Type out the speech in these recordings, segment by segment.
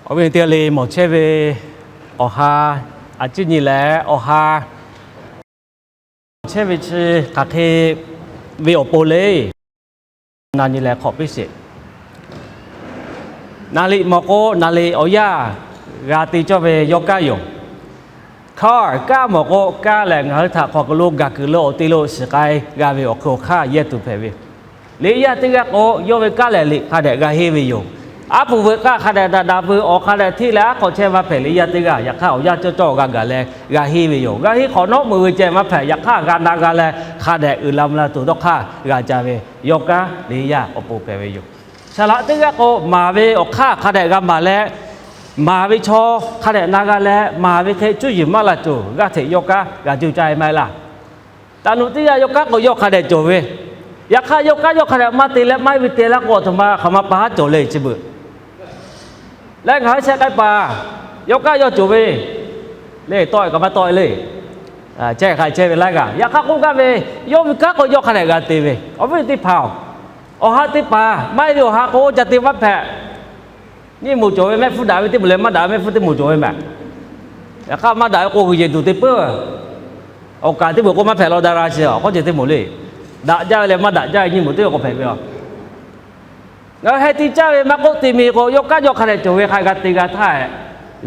Awˬ viˉ teˇ g'aˇ le, mawˬ chehˇ ve awˬ ha, a ciˉ nyi leh awˬ ha, mawˬ chehˇ ve chi hk'aˬ hk'e ve awˬ pon le. Na nyi leh hk'awꞈ piˇ sheˍ. Naˍ liꞈ mawˬ k'o, naˍ liꞈ awˬ yanˇ g'a te cawˇ ve yawˇ kanˉ yoˬ. Car, kanˉ mawˬ k'o, kanˉ lehˬ ngaˬ hui htaꞈ hk'aw kuiˬ lo gaˬ kuiˬ lo awˬ te lo shiˍ k'ai g'a ve awˬ hk'aw hk'aˇ yehˇ tuˬ hpehꞈ ve. Liꞈ yaˇ teˇ g'aˇ k'o, yawˇ ve kanˉ lehˬ liꞈ hk'a dehꞈ g'a henˇ ve yoˬ. Aˉ puˍ veuꞈ k'aˇ hk'a dehꞈ daꞈ daꞈ veuꞈ awˬ hk'a dehꞈ hteˇ leh aˉ hk'awꞈ chehˇ maˇ hpehꞈ. Liꞈ yaˇ teˇ g'aˇ yaꞈ hk'aˇ awˬ yanˇ cawˇ cawˇ g'a gaˬ leh g'a henˇ ve yoˬ. G'a henˇ hk'awꞈ nawˉ meuꞈ ve ceh maˇ hpehꞈ. Yaꞈ hk'aˇ g'a na g'a leh hk'a dehꞈ uiˍ la mvuh la tuˬ dawˇ hk'aˇ g'a ca ve yawˇ kanˉ liꞈ yaˇ awˬ pon hpehꞈ ve yoˬ. Saˍ laꞈ teˇ g'aˇ k'o, maˍ ve awˬ hk'aˇ hk'a dehꞈ g'a maˍ leh, maˍ ve chaw hk'a dehꞈ na g'a leh, maˍ ve hk'e cuˇ yiˍ maˇ la tuˬ g'aˇ hteꞈ yawˇ kanˉ g'a juˇ caˇ ve maˇ heˆ laˇ. Taˍ nuꞈ teˇ g'aˇ yawˇ kanˉ k'o yawˇ hk'a dehꞈ cawˬ ve. Yaꞈ hk'aˇ yawˇ kanˉ yawˇ hk'a dehꞈ maˇ te leh maˇ heˆ ve te laˇ k'o, aˬ htoꞈ ma hk'aˬ ma pa haˉ cawˬ le chi beuꞈ leh ngaˬ hui shehˆ k'ai paˍ, yawˇ kanˉ yawˇ cawˬ ve le, tawˆ e kaꞈ maˇ tawˆ e le. Chehˇ hk'a chehˇ ve laiˉ g'aˇ. Yaꞈ hk'aˇ k'oˆ gaˇ ve, yawˇ ve kanˉ k'o yawˇ hk'a dehꞈ g'a te ve. Awˬ viˉ teˇ hpaˍ-oˬ, awˬ ha teˇ paˍ maˇ heˆ ve awˬ ha k'o oˇ ca te maˇ hpehꞈ. Nyiˇ moˍ cawˬ ve mehˆ hpfuhˇ daꞈ ve teˇ moˍ leh maˇ daꞈ ve mehˆ hpfuhˇ teˇ moˍ cawˬ ve mehˍ. Yaꞈ hk'aˇ maˇ daꞈ ve k'o g'uiˬ yehˬ duˬ te peuˬ. Awˬ kaˍ teˇ moˍ k'o maˇ hpehꞈ law da ra chi awˬ hk'aw ceh teˇ moˍ le. Daꞈ jaˇ ve leh maˇ daꞈ jaˇ ve nyiˇ moˍ teˇ k'awꞈ hpehꞈ ve a. Ngaˬ hui heh te caˇ ve maˇ k'oˆ, te mi k'o yawˇ kanˉ yawˇ hk'a dehꞈ cawˬ ve hk'a g'a te g'a htaˇ,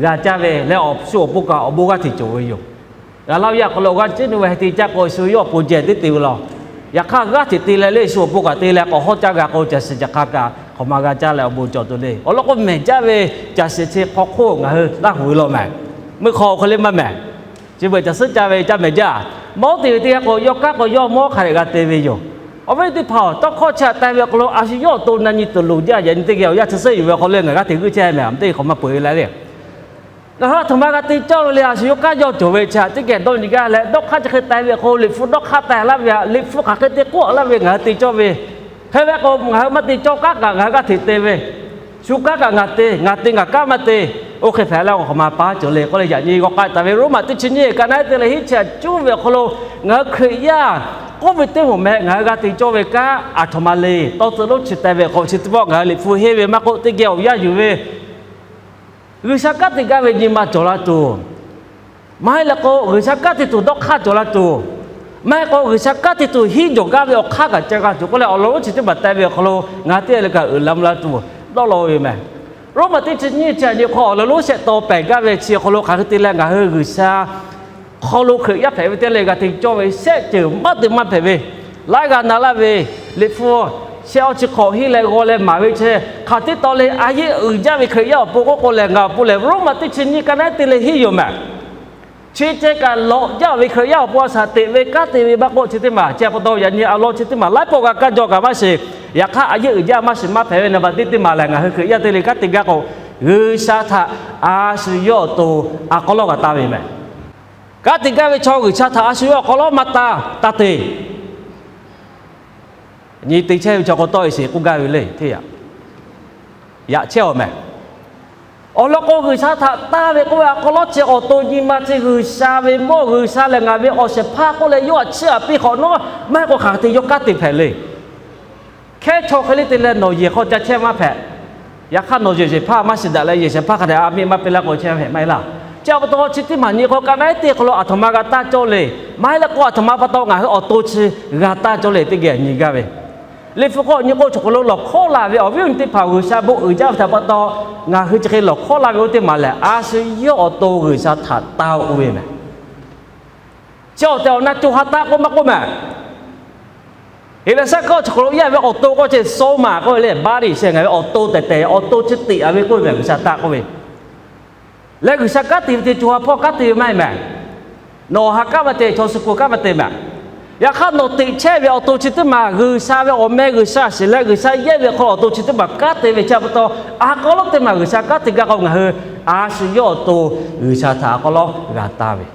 g'a caˇ ve leh awˬ shu awˬ pon kaꞈ awˬ bon g'aˇ hteꞈ cawˬ ve yoˬ. G'a laˇ ve yaˇ hk'aw lo g'aˇ ciˉ nu ve heh te caˇ k'o shu yawˇ awˬ pon jehˬ teˇ te ve law. Yaꞈ hk'aˇ g'aˇ hteꞈ te leh le shu awˬ pon kaꞈ te leh k'awꞈ hawˉ caˇ g'a k'o, caˬ shiˍ caˬ hk'a kaꞈ hk'aˬ ma g'a caˇ leh awˬ bon cawˬ tuˬ le. Awˬ lawn k'o mehˬ jaˇ ve caˬ shiˍ chi hk'aw hk'oˆ ngaˬ hui laˇ hui law mehˍ. Meuˇ hk'aw awˬ hk'e le maˇ mehˍ. Chi beuꞈ caˬ suhˉ caˇ ve caˇ mehˍ jaˇ. Mawˉ te ve teˇ g'aˇ k'o yawˇ kanˉ k'o yawˇ mawˉ hk'a dehꞈ g'a te ve yoˬ. Awˬ viˉ teˇ hpaˍ-oˬ, tawˇ hkawˇ chi htaꞈ taˇ ve awˬ hk'aw lo a shu yawˇ awˬ to na nyi tuˬ loˍ jaˇ. Yaꞈ nyi teˇ geh awˬ yanˇ chi suhˉ yuˬ ve awˬ hk'aw lo ngaˬ g'aˇ hteꞈ g'uiˇ chehˇ mehˍ, a teˇ hk'awꞈ maˇ peu e la le. Ngaˬ hui aˬ htoꞈ ma g'a te cawˇ ve le, a shu yawˇ kanˉ yawˇ cawˬ ve chi htaꞈ teˇ geh dawˇ nyi gaˇ leh dawˇ hk'aˇ chi hk'e taˍ ve awˬ hk'aw lo Liꞈ hpu dawˇ hk'aˇ taˍ laˇ ve, Liꞈ hpu hk'aˬ hk'e te k'oˆ laˇ ve ngaˬ hui te cawˇ ve. Hk'e ve k'o ngaˬ hui maˇ te cawˇ kanˉ kaꞈ ngaˬ hui g'aˇ hteꞈ te ve, shu kanˉ kaꞈ ngaˬ te, ngaˬ te ngaˬ kanˉ maˇ te, oˇ hk'e hpehꞈ leh awˬ hk'aˬ ma pa cawˬ le k'oˆ leh yaꞈ nyi g'aw k'ai taˍ ve Roˉmaꞈ teˇ chi nyiˇ ka na iˉ te leh hiˉ chi htaꞈ cuˉ ve awˬ hk'aw lo ngaˬ hui Hkriꞈ yaˇ k'oˆ ve teˇ moˍ meh ngaˬ hui g'a te cawˇ ve kanˉ aˬ htoꞈ ma le. Tawˇ tcuh lonˉ chi teh ve hk'aw chi teˇ pawˆ ngaˬ hui Liꞈ hpu henˇ ve maˇ k'oˆ, teˇ geh awˬ yanˇ yuˬ ve G'uiˬsha kanˉ te gaˇ ve nyi ma cawˬ la tuˬ, maˇ heˆ leh k'o G'uiˬsha kanˉ te tuˬ dawˇ hk'aˇ cawˬ la tuˬ, maˇ heˆ k'o G'uiˬsha kanˉ te tuˬ hiˉ jawˬ gaˇ ve awˬ hk'aˇ kaꞈ ca g'a tuˬ k'oˆ leh, awˬ lawn lonˉ chi teˇ maˬ teh ve awˬ hk'aw lo ngaˬ hui teˇ g'aˇ le kaꞈ uiˍ la mvuh la tuˬ dawˇ law ve mehˬ. Roˉmaꞈ teˇ chi nyiˇ chi nyi hk'aw awˬ lawn lonˉ shehˆ taw pehˬ gaˇ ve chi awˬ hk'aw lo hk'aˬ hk'e te leh ngaˬ hui G'uiˬsha hk'aw lo Hkriꞈ yaˇ hpehꞈ ve teˇ g'aˇ le g'a te cawˇ ve shehˆ ceuˬ maˇ te maˇ hpehꞈ ve, laiˉ g'aˇ na laˇ ve Liꞈ hpu shehˆ awˇ chi hk'awꞈ henˇ leh g'aw leh maˍ ve chi hk'aˬ tiˉ taw le. A yeˆ uiˍ jaˇ ve Hkriꞈ yaˇ awˬ pon k'oˆ k'o lehˬ, ngaˬ awˬ pon lehˬ Roˉmaꞈ teˇ chi nyiˇ ka na iˉ te leh hiˉ yoˬ mehˬ. Chi ceh kaꞈ lawꞈ jaˇ ve Hkriꞈ yaˇ awˬ pon a shaꞈ teꞈ ve kanˉ te ve maˇ k'oˆ chi teˇ maˬ, chi pa taw yaꞈ nyi awˬ lawn chi teˇ maˬ laiˉ pawˆ g'a kaˇ jaw kaꞈ maˇ shiˍ. Yaꞈ hk'aˇ a yeˆ uiˍ jaˇ maˇ shiˍ maˇ hpehꞈ ve naˍ baˬ teˇ teˇ maˬ lehˬ, ngaˬ hui Hkriꞈ yaˇ teˇ le kanˉ te gaˇ k'o, G'uiˬsha htaꞈ a shu yawˇ awˬ to a k'aw lawˉ g'a taˇ ve mehˬ. Kanˉ te gaˇ ve chaw G'uiˬsha htaꞈ a shu yawˇ awˬ k'aw lawˉ maˇ taˇ, taˇ te. Nyi te chehˇ ve chaw k'aw tawˆ e sheˍ k'oˆ gaˇ ve le hteˇ yaꞈ chehˇ awˬ mehˬ. Awˬ lawn k'o G'uiˬsha htaꞈ taˇ ve k'oˆ ve a k'aw lawˉ chi awˬ to nyi ma chi G'uiˬsha ve mawˇ, G'uiˬsha lehˬ ngaˬ ve awˬ shehˍ hpaˇ k'oˆ leh yawˇ htaꞈ chiˇ aꞈ piˇ hk'awꞈ nawˉ, maˇ heˆ k'o hk'aˬ hk'e te yawˇ kanˉ te hpehꞈ le. Hkehˉ chaw hk'e le te leh nawˬ yehˬ hk'aw ca chehˇ maˇ hpehꞈ. Yaꞈ hk'aˇ nawˬ yehˬ shehˍ hpaˇ maˇ shiˍ daꞈ leh yehˬ shehˍ hpaˇ hk'a dehꞈ a miˇ maˇ piˇ laˇ k'o chehˇ hpehꞈ maˇ heˆ laˇ. Chi pa taw chi teˇ maˬ nyi k'o ka na iˉ te hk'aw lo aˬ htoꞈ ma g'a taˇ cawˇ le. Maˇ heˆ leh k'o aˬ htoꞈ ma pa taw ngaˬ hui awˬ to chi g'a taˇ cawˇ le teˇ geh nyi gaˇ ve. Liꞈ hpu k'awꞈ nyi k'o chaw hk'aw lo lawˬ hkawˉ la ve awˬ viˉ awˬ nyi teˇ hpaˍ G'uiˬsha bon uiˍ jaˇ ve htaꞈ pa taw, ngaˬ hui chi hk'e lawˬ hkawˉ la ve oˇ teˇ maˬ lehˬ, a shu yawˇ awˬ to G'uiˬsha htaꞈ taˇ k'oˆ ve mehˬ. Chi awˬ tehˬ awˬ na co ha taˆ k'oˆ maˇ k'oˆ mehˬ. Heˍlaˍsaˆ hkawˇ chaw hk'aw lo yaˇ ve awˬ to k'oˆ chi soul maˇ k'oˆ ve le, body sheˍ ngaˬ ve awˬ to tehˬ tehˬ awˬ to chi teꞈ a ve k'oˆ ve mehˬ G'uiˬsha taˇ k'oˆ ve. Leh G'uiˬsha kanˉ te ve te co ha hpawˇ kanˉ te ve maˇ heˆ mehˬ. Nawˬ awˬ ha kanˉ maˇ te, chaw shu ku kanˉ maˇ te mehˬ. Yaꞈ hk'aˇ nawˬ teꞈ chehˇ ve awˬ to chi teˇ maˬ G'uiˬsha ve awˬ meh G'uiˬsha shiˍ leh G'uiˬsha yehˇ ve hk'aw lo awˬ to chi teˇ maˬ kanˉ te ve chi pa taw, a k'aw lawˉ teˇ maˬ G'uiˬsha kanˉ te gaˇ k'o ngaˬ hui a shu yawˇ awˬ to G'uiˬsha htaꞈ a k'aw lawˉ g'a taˇ ve.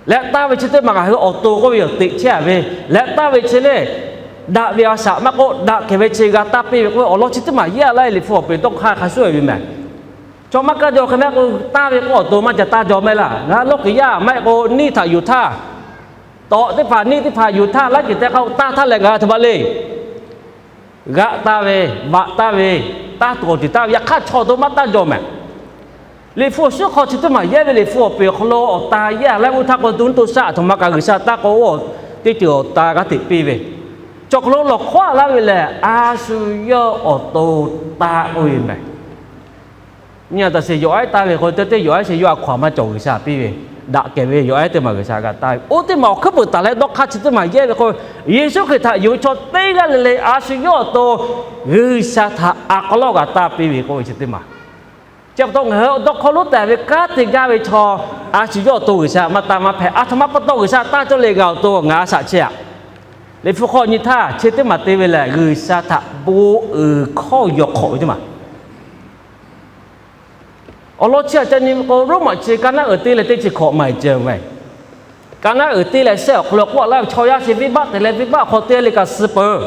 Leh taˇ ve chi teˇ maˬ ngaˬ hui awˬ to k'oˆ ve yoˬ teꞈ chehˇ a ve. Leh taˇ ve chi le daꞈ ve a shaꞈ maˇ k'oˆ, daꞈ kehˬ ve chi g'a taˇ piˇ ve k'oˆ ve awˬ lawn chi teˇ maˬ yaˇ laˇ Liꞈ hpu awˬ pehˍ tawˇ hk'aˇ hk'a shuˍ ve mehˬ. Chaw maˇ kaˇ jaw hk'e maˇ k'o, taˇ ve k'o awˬ to maˇ ca taˇ jaw maˇ heˆ laˇ. Ngaˬ hui lawˇ kiˬ yaˇ maˇ heˆ k'o, niˇ htaꞈ yuˬ htaˇ, tawꞈ teˇ hpaˍ niˇ teˇ hpaˍ yuˬ htaˇ laˇ kiˬ teh k'o taˇ htaˇ leh ngaˬ hui a htoꞈ ma le. G'aꞈ taˇ ve, vaꞈ taˇ ve, taˇ tuˬ awˬ tuˬ taˇ ve, yaꞈ hk'aˇ chaw awˬ to maˇ taˇ jaw mehˬ. Liꞈ hpu awˬ suhˉ hk'aw chi teˇ maˬ yehˇ ve Liꞈ hpu awˬ pehˍ awˬ hk'aw lo awˬ ta yehˇ laˇ ve oˇ htaˇ k'o, to nuˇ to shaˆ aˬ htoꞈ ma kaꞈ G'uiˬsha taˇ k'o, teˇ ceuˬ awˬ ta g'aˇ hteꞈ piˇ ve. Chi awˬ hk'aw lo lawˬ hkawˇ laˇ ve lehˬ, a shu yawˇ awˬ to taˇ k'oˆ ve mehˬ. Nyi a taꞈ sheˍ, yawˬ ehˉ taˇ ve k'o, teˇ teˇ yawˬ ehˉ sheˍ, yawˇ a hkaw aˬ maˇ cawˬ G'uiˬsha piˇ ve, daꞈ kehˬ ve yawˬ ehˉ teˇ maˬ G'uiˬsha g'a taˇ ve. Oˇ teˇ maˬ awˬ hkuiˉ peuˬ taˍ leh dawˇ hk'aˇ chi teˇ maˬ yehˇ ve k'o, Yeˍsuˆ Hkriꞈ htaꞈ yonˍ ve chaw teˇ g'aˇ le le a shu yawˇ awˬ to G'uiˬsha htaꞈ a k'aw lawˉ g'a taˇ piˇ ve k'oˆ ve chi teˇ maˬ. Chi pa taw ngaˬ hui dawˇ hk'aw lonˉ tehˬ ve kanˉ te gaˇ ve chaw, a shu yawˇ awˬ to G'uiˬsha maˇ taˇ maˇ hpehꞈ. Aˬ htoꞈ ma pa taw G'uiˬsha taˇ cawˇ le g'a awˬ to ngaˬ a shaꞈ chehˇ aꞈ. Liꞈ hpu hk'aw nyi htaˇ chi teˇ maˬ te ve lehˬ, G'uiˬsha htaꞈ bon uiˍ hkawˇ yaw hk'awꞈ ve teˇ maˬ. Awˬ lawn chi aꞈ ca nyi ve k'o, Roˉmaꞈ chi ka naˉ uiˍ teˇ leh teˇ chi hkawꞈ maˬ ceh ve. Ka naˉ uiˍ teˇ leh shehˆ awˬ hk'aw lo k'oˆ laˇ ve chaw yaˇ chi venˇbaˆ te leh venˇbaˆ hk'aw te le kaꞈ suh peuˬ.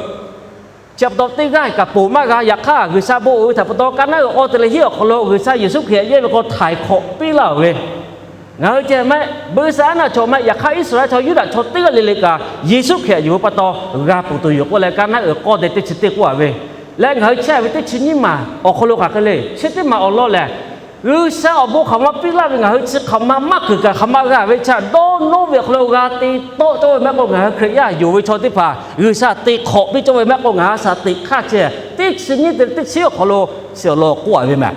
Chi pa taw teˇ g'aˇ kaꞈ ponˬ maˇ g'a. Yaꞈ hk'aˇ G'uiˬsha bon uiˍ ve htaꞈ pa taw, ka naˉ uiˍ k'aw te leh hiˉ awˬ hk'aw lo G'uiˬsha Yeˍsuˆ Hkriꞈ yehˇ ve k'aw htaiˍ hk'awꞈ piˇ laˇ ve. Ngaˬ hui ceh maˇ heˆ, buiˇshaˆaˉnaˆ chaw maˇ heˆ, yaꞈ hk'aˇ Iˉsaˍreˍlaˆ chaw Yuˇdaꞈ chaw teˇ g'aˇ le le kaꞈ Yeˍsuˆ Hkriꞈ yonˍ ve pa taw g'a ponˬ tuˬ yoˬ k'oˆ leh, ka naˉ uiˍ k'aw te teˇ chi teˇ k'oˆ a ve. Leh ngaˬ hui chehˇ ve teˇ chi nyiˇ maˬ awˬ hk'aw lo hk'aˬ hk'e le, chi teˇ maˬ awˬ lawn lehˬ, G'uiˬsha awˬ bon hk'aˬ ma piˇ laˇ ve ngaˬ hui chi hk'aˬ ma maˇ kuiˬ kaꞈ hk'aˬ ma g'a ve chi dawˇ nawˇ ve awˬ hk'aw lo g'a te tawˆ cawˇ ve maˇ k'oˆ, ngaˬ hui Hkriꞈ yaˇ yonˍ ve chaw teˇ hpaˍ G'uiˬsha te hk'awꞈ piˇ cawˇ ve maˇ k'oˆ, ngaˬ hui shaˍ teꞈ hk'aˇ ceh teˇ chi nyiˇ te teˇ chi awˬ hk'aw lo chi awˬ lawn k'oˆ a ve mehˬ.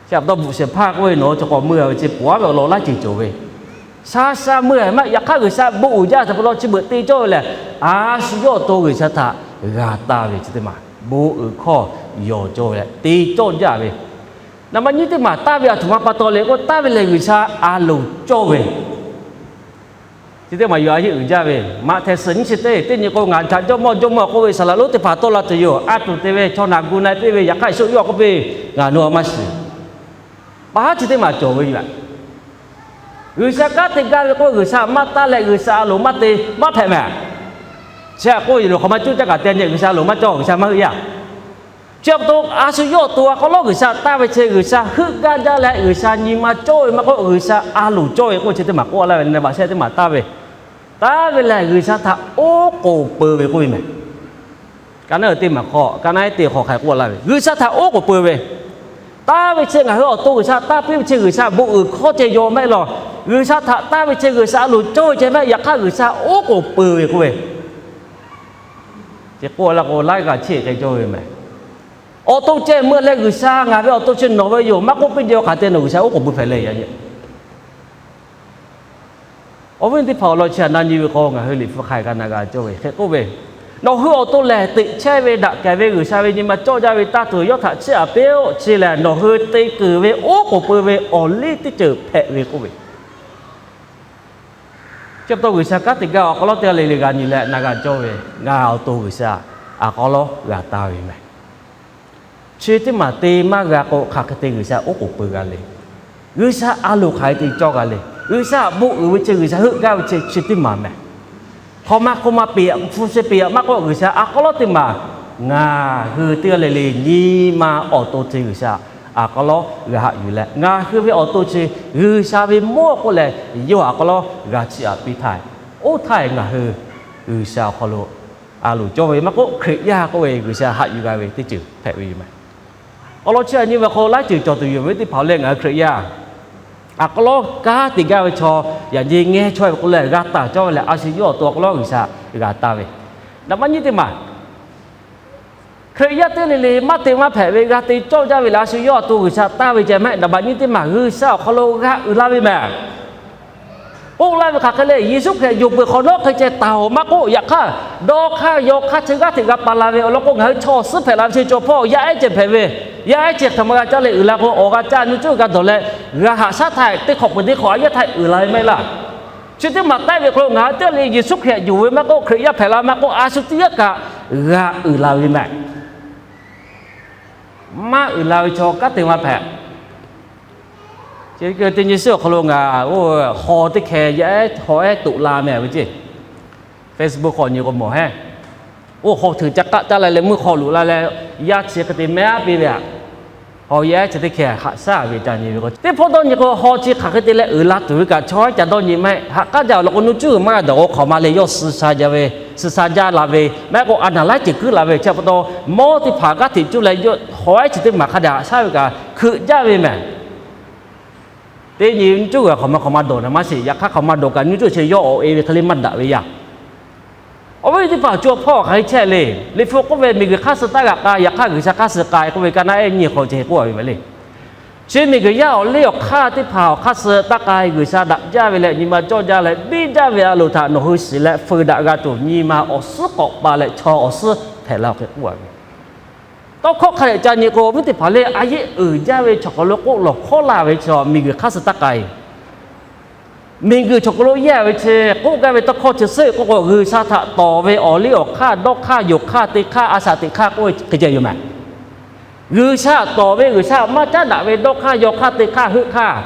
Chi pa taw bvuhꞈ shehˍ hpaˇ k'oˆ ve, nawˬ hui chi k'awꞈ meuˇ a ve chi ponˬ a ve awˬ lawn laiˉ ceuˬ cawˬ ve. Sha sha meuˇ a maˇ heˆ, yaꞈ hk'aˇ G'uiˬsha bon uiˍ jaˇ htaꞈ pa taw chi beuꞈ te cawˇ ve lehˬ, a shu yawˇ awˬ to G'uiˬsha htaꞈ g'a taˇ ve chi teˇ maˬ bon uiˍ hkawˇ yaw cawˇ ve leh te cawˇ jaˇ ve. Naˍ baꞈ nyiˇ teˇ maˬ taˇ ve aˬ htoꞈ ma pa taw le k'o, taˇ ve lehˬ G'uiˬsha a loˍ cawˇ ve chi teˇ maˬ yawˬ a yeˇ uiˍ jaˇ ve. Maꞈhtehˍ suhˍ nyiˇ chi teˇ teˇ nyi k'o, ngaˬ htaꞈ jawˇmawˇ jawˇmawˇ k'oˆ ve saˍ laꞈ lonˉ teˇ hpaˍ tawˆ la tuˬ yoˬ. A tuˬ te ve chaw naˬ gu na e piˇ ve, yaꞈ hk'aˇ Yeˍsuˆ yawˇ k'oˆ piˇ, ngaˬ nawˬ maˇ shiˍ. Pa haˉ chi teˇ maˬ cawˬ ve yoˬ. G'uiˬsha kanˉ te gaˇ ve k'o, G'uiˬsha maˇ taˇ leh G'uiˬsha a loˍ maˇ te maˇ hpehꞈ mehˬ. Chi htaꞈ k'oˆ ve yoˬ, hk'aˬ ma cuˇ caˇ kaꞈ te nyi, G'uiˬsha a loˍ maˇ cawˇ, G'uiˬsha maˇ heuˆ yaˇ. Chi pa taw a shu yawˇ awˬ to a k'aw lawˉ G'uiˬsha taˇ ve chi G'uiˬsha heuˆ gaˇ jaˇ leh G'uiˬsha nyi ma cawˇ ve maˇ k'oˆ, G'uiˬsha a loˍ cawˇ ve k'oˆ chi teˇ maˬ k'oˆ laˇ ve, naˍ baꞈ shehˆ teˇ maˬ taˇ ve, taˇ ve lehˬ G'uiˬsha htaꞈ oˉ k'oˍ peu ve k'oˆ ve mehˬ. Ka naˉ uiˍ teˇ maˬ hk'aw, ka naˉ teˇ hk'aw hk'a k'oˆ laˇ ve, G'uiˬsha htaꞈ oˉ k'oˍ peu ve. Taˇ ve chi ngaˬ hui awˬ to G'uiˬsha taˇ piˇ ve chi G'uiˬsha bon uiˍ hkawˇ ceh yaw maˇ heˆ law. G'uiˬsha htaꞈ taˇ ve chi G'uiˬsha a loˍ cawˇ ve ceh maˇ heˆ, yaꞈ hk'aˇ G'uiˬsha oˉ k'oˍ peu ve k'oˆ ve. Chi k'oˆ la k'o laiˉ g'aˇ cheˇ k'ai cawˇ ve mehˬ. Awˬ to ceh meuˇ leh G'uiˬsha ngaˬ ve awˬ to chi nawˬ ve yoˬ maˇ k'oˆ piˇ jaˇ hk'aˬ te nawˬ G'uiˬsha oˉ k'oˍ peu hpehꞈ le yaꞈ nyi. Awˬ viˉ teˇ hpaˍ awˬ lawn chi htaꞈ na nyi ve k'o, ngaˬ hui Liꞈ hpu hk'aˬ hk'e g'a na g'a cawˇ ve hk'e k'oˆ ve, nawˬ hui awˬ to lehˬ teꞈ chehˇ ve daꞈ kehˬ ve G'uiˬsha ve nyi ma cawˇ jaˇ ve taˇ tuˬ yawˇ htaꞈ chiˇ aꞈ piˇ-oˆ. Chi lehˬ nawˬ hui te keunˍ ve oˉ k'oˍ peu ve awˬ liˇ teˇ ceuˬ hpehꞈ ve k'oˆ ve. Chi pa taw G'uiˬsha kanˉ te gaˇ awˬ hk'aw lo teˇ g'aˇ le le g'a nyi leh na g'a cawˇ ve, ngaˬ awˬ to G'uiˬsha a k'aw lo g'a taˇ ve mehˬ. Chi teˇ maˬ te maˇ g'a k'o, hk'aˬ hk'e te G'uiˬsha oˉ k'oˍ peu g'a le. G'uiˬsha a loˍ hk'aˬ hk'e te cawˇ g'a le. G'uiˬsha bon uiˍ ve chi, G'uiˬsha heuˆ gaˇ ve chi, chi teˇ maˬ mehˬ. Hk'aw ma hk'aw ma peꞈ, hpu shi peꞈ maˇ k'oˆ, G'uiˬsha a k'aw lo teˇ maˬ ngaˬ hui teˇ g'aˇ le le nyi ma awˬ to chi G'uiˬsha a k'aw lo g'a haꞈ yuˬ leh, ngaˬ hui ve awˬ to chi G'uiˬsha ve mawˇ k'oˆ leh, yawˇ a k'aw lo g'a chiˇ aꞈ piˇ htaˇ, oˇ htaˇ ngaˬ hui G'uiˬsha awˬ hk'aw lo a loˍ cawˇ ve maˇ k'oˆ, Hkriꞈ yaˇ k'oˆ ve G'uiˬsha haꞈ yuˬ g'a ve teˇ ceuˬ hpehꞈ ve yoˬ mehˬ. Awˬ lawn chi aꞈ nyi ve hk'aw lo laiˉ ceuˬ cawˬ tuˬ yoˬ ve teˇ hpaˍ leh, ngaˬ hui Hkriꞈ yaˇ a k'aw lo kanˉ te gaˇ ve chaw yaꞈ nyi ngeh chaweh ve k'oˆ leh g'a taˍ cawˇ ve lehˬ, a shu yawˇ awˬ to a k'aw lo G'uiˬsha g'a taˇ ve. Naˍ baꞈ nyiˇ teˇ maˬ Hkriꞈ yaˇ teˇ le le maˇ te maˇ hpehꞈ ve g'a te cawˇ jaˇ ve lehˬ, a shu yawˇ awˬ to G'uiˬsha taˇ ve ceh mehˆ. Naˍ baꞈ nyiˇ teˇ maˬ G'uiˬsha awˬ hk'aw lo g'a uiˍ la ve mehˬ. K'oˆ laˇ ve hk'aˬ hk'e le, Yeˍsuˆ Hkriꞈ yonˍ peuˬ hk'awꞈ nawˉ hk'e ceh taˍ-oˬ maˇ k'oˆ, yaꞈ hk'aˇ dawˇ hk'aˇ yaw hk'aˇ chi g'aˇ hteꞈ g'a pa la ve awˬ lawn k'o, ngaˬ hui chaw awˬ suhˉ hpehꞈ la ve chi cawˬ hpawˇ yaˇ ehˉ ceh hpehꞈ ve, yaˇ ehˉ ceh hk'aˬ ma g'a caˇ leh uiˍ la k'o, awˬ g'a caˇ nyi cuˇ g'a dawˬ leh, g'a haꞈ shaˉ htaˇ teˇ hk'awꞈ peuˬ teˇ hk'awꞈ a yehˇ htaˇ uiˍ la ve maˇ heˆ laˇ. Chi teˇ maˬ taˆ ve hk'aw lo ngaˬ hui teˇ g'aˇ le Yeˍsuˆ Hkriꞈ yonˍ ve maˇ k'oˆ, Hkriꞈ yaˇ hpehꞈ la maˇ k'oˆ, a shu teˇ g'aˇ kaꞈ g'a uiˍ la ve mehˬ. Maˇ uiˍ la ve chaw kanˉ te maˇ hpehꞈ. Chi teˇ nyi suhˉ awˬ hk'aw lo ngaˬ oˇ haw teˇ hkeh yaˇ ehˉ haw ehˉ toꞈ la mehˬ ve ceˇ. Facebook hk'aw nyi k'o mawˬ heˉ. Oˇ haw hteuꞈ ca k'aˆ caˇ la leh meuˇ hk'aw loꞈ la leh, yaˇ chi hk'e te mehˉ piˇ ve aꞈ. Haw yaˇ ehˉ chi teˇ hkeh haꞈ shaˉ ve ca nyi ve k'o, teˇ hpawˇ dawˇ nyi k'o, haw chi hk'aˬ hk'e te leh uiˍ la tuˬ ve kaꞈ chaw ehˉ ca dawˇ nyi maˇ heˆ. Haꞈ k'aˉ jaˇ awˬ lawn k'o, nuˇ cuˉ g'uiˬ maˇ g'a dawˬ k'o, hk'awꞈ ma leh yawˇ suh sha jaˇ ve suh sha jaˇ la ve, maˇ heˆ k'o a naˍ laiˉ ceuˬ kuiˉ la ve chi pa taw, mawˇ teˇ hpaˍ g'aˇ hteꞈ cuˇ leh yawˇ hawˉ ehˉ chi teˇ maˬ hk'a dehꞈ haꞈ shaˉ ve kaꞈ hkeuꞈ jaˇ ve mehˬ. Teˇ nyi nyiˇ cuˇ g'a hk'awꞈ ma hk'awꞈ ma dawˬ na maˇ sheˍ. Yaꞈ hk'aˇ hk'awꞈ ma dawˬ kaꞈ nyiˇ cuˇ chi yawˇ awˬ e ve hk'e le maˇ daꞈ ve yaˇ. Awˬ viˉ teˇ hpaˍ, co hpawˇ hk'aˬ hk'e chehˇ le. Liꞈ hpu k'oˆ ve, miˬguiˬ hk'aˇ suh taˇ g'aꞈ k'ai, yaꞈ hk'aˇ G'uiˬsha hk'aˇ suh k'ai k'oˆ ve, ka naˆ ehˉ nyiˇ hk'awꞈ ceh k'oˆ a ve mehˍ le. Chi miˬguiˬ yaˇ awˬ liˇ awˬ hk'aˇ teˇ hpaˍ awˬ hk'aˇ suh taˇ k'ai, G'uiˬsha daꞈ jaˇ ve leh nyi ma cawˇ jaˇ leh biˇ jaˇ ve a loˍ htaꞈ nawˬ hui shiˍ leh feu daꞈ g'a tuˬ, nyi ma awˬ suhˉ k'awꞈ pa leh chaw awˬ suhˉ hpehꞈ la-o hk'e k'oˆ a ve. Tawˇ hkawˇ hk'a dehꞈ ca nyi k'o, awˬ viˉ teˇ hpaˍ le, a yeˆ uiˍ jaˇ ve chaw hk'aw lo k'oˆ lawˬ hkawˉ la ve chi miˬguiˬ hk'aˇ suh taˇ k'ai. Miˬguiˬ chaw hk'aw lo yehˇ ve chi k'oˆ gaˇ ve tawˇ hkawˇ chi suhˉ k'oˆ k'o, G'uiˬsha htaꞈ tawˍ ve awˬ liˇ awˬ hk'aˇ, dawˇ hk'aˇ, yonˍ hk'aˇ, te hk'aˇ, a shaꞈ teꞈ hk'aˇ k'oˆ ve hk'e ceh yoˬ mehˍ. G'uiˬsha tawˍ ve, G'uiˬsha maˇ caˉ daꞈ ve dawˇ hk'aˇ, yonˍ hk'aˇ, te hk'aˇ, heuˆ hk'aˇ,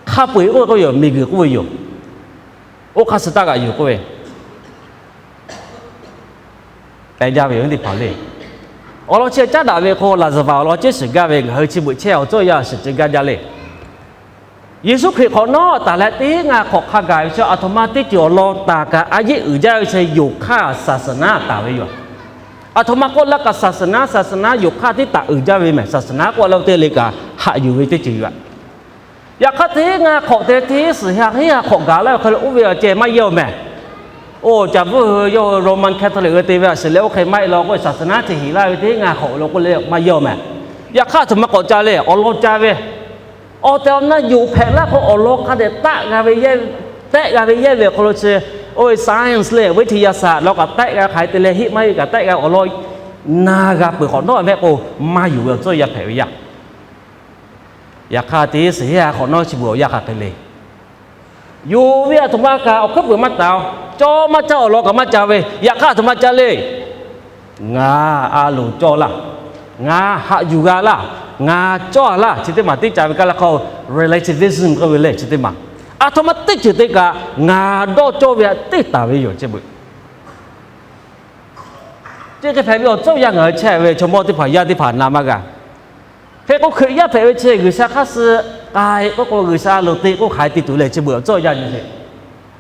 hk'a peu-eˬ k'oˆ ve k'o yoˬ, miˬguiˬ k'oˆ ve yoˬ. Oˇ hk'aˇ suh taˇ g'aꞈ yuˬ k'oˆ ve, k'ai jaˇ ve awˬ viˉ teˇ hpaˍ le. Awˬ lawn chi caˉ daꞈ ve hk'o, laˍzaˍvaˍ awˬ lawn ceˇ shiˍ gaˇ ve, ngaˬ hui chi beuꞈ chehˇ awˬ tcuhˇ yaˇ shiˍ ceh gaˇ jaˇ le. Yeˍsuˆ Hkriꞈ hk'awꞈ nawˉ taˍ leh teˇ hinˉ ngaˇ hk'awꞈ hk'a gaˬ ve chi, aˬ htoꞈ ma teˇ ceuˬ awˬ lawn taˍ kaꞈ a yeˆ uiˍ jaˇ ve chi yonˍ hk'aˇ saˍsaˍnaˉ taˍ ve yoˬ. Aˬ htoꞈ ma k'oˆ laˇ kaꞈ saˍsaˍnaˉ, saˍsaˍnaˉ yonˍ hk'aˇ tiˉ taˍ uiˍ jaˇ ve mehˬ. Saˍsaˍnaˉ k'oˆ leh oˇ teˇ le kaꞈ haꞈ yuˬ ve teˇ ceuˬ yoˬ. Yaꞈ hk'aˇ teˇ hinˉ ngaˇ hk'awꞈ te teˇ hinˉ suhˍ ha hinˉ ha hk'awꞈ gaˬ laˇ ve hk'e le oˇ ve awˬ ceh maˇ yehˇ-oˬ mehˬ. Oˇ caˍ bvuhˇ hui yawˇ hui Roman Catholic hui te ve a shiˍ leh oˇ hk'e maˇ heˆ law k'oˆ ve, saˍsaˍnaˉ ceh heˍ laˇ ve teˇ hinˉ ngaˇ hk'awꞈ lo k'oˆ leh maˇ yehˇ-oˬ mehˬ. Yaꞈ hk'aˇ aˬ htoꞈ ma k'awꞈ ca le, awˬ lawn ca ve awˬ tehˬ awˬ na yonˍ hpehꞈ laˇ k'o, awˬ lawn hk'a dehꞈ taˆ g'a ve, tehˆ g'a ve yehˇ ve awˬ hk'aw lo chi, oˇ ve science le, วิทยาศาสตร์ law kaꞈ tehˆ g'a hk'aˬ hk'e te leh heˆ maˇ heˆ kaꞈ tehˆ g'a awˬ lawn na g'a peuˬ hk'awꞈ nawˉ mehˆ k'o, maˇ yonˍ ve awˬ tcuhˇ yaˇ hpehꞈ ve yaˇ. Yaꞈ hk'aˇ teˇ suhˍ ha hk'awꞈ nawˉ chi beuꞈ awˬ yanˇ hk'aˬ hk'e le. Yonˍ ve aˬ htoꞈ ma kaꞈ awˬ hkuiˉ puiˍ maˇ taˍ-oˬ. Cawˇ maˇ caˇ awˬ lawn kaꞈ maˇ ca ve, yaꞈ hk'aˇ aˬ htoꞈ ma ca le. Ngaˬ a loˍ cawˇ laˇ, ngaˬ haꞈ yuˬ g'a laˇ, ngaˬ cawˇ a laˇ, chi teˇ maˬ teˇ ca ve kaˇ laˇ hk'aˇ relativism k'oˆ ve le chi teˇ maˬ. Aˬ htoꞈ ma teˇ ceuˬ te kaꞈ ngaˬ dawˇ cawˇ ve htaꞈ teˇ taˍ ve yoˬ chi beuꞈ. Chi hk'e hpehꞈ ve awˬ tcuhˇ yaˇ ngaˬ hui chehˇ ve chaw mawˇ teˇ hpaˍ yaˇ teˇ hpaˍ na maˇ g'a. Hk'e k'o Hkriꞈ yaˇ hpehꞈ ve chi G'uiˬsha hk'aˇ suh k'ai k'oˆ k'o, G'uiˬsha loˍ te k'oˆ hk'aˬ hk'e te tuˬ le chi beuꞈ awˬ tcuhˇ yaˇ nyi le.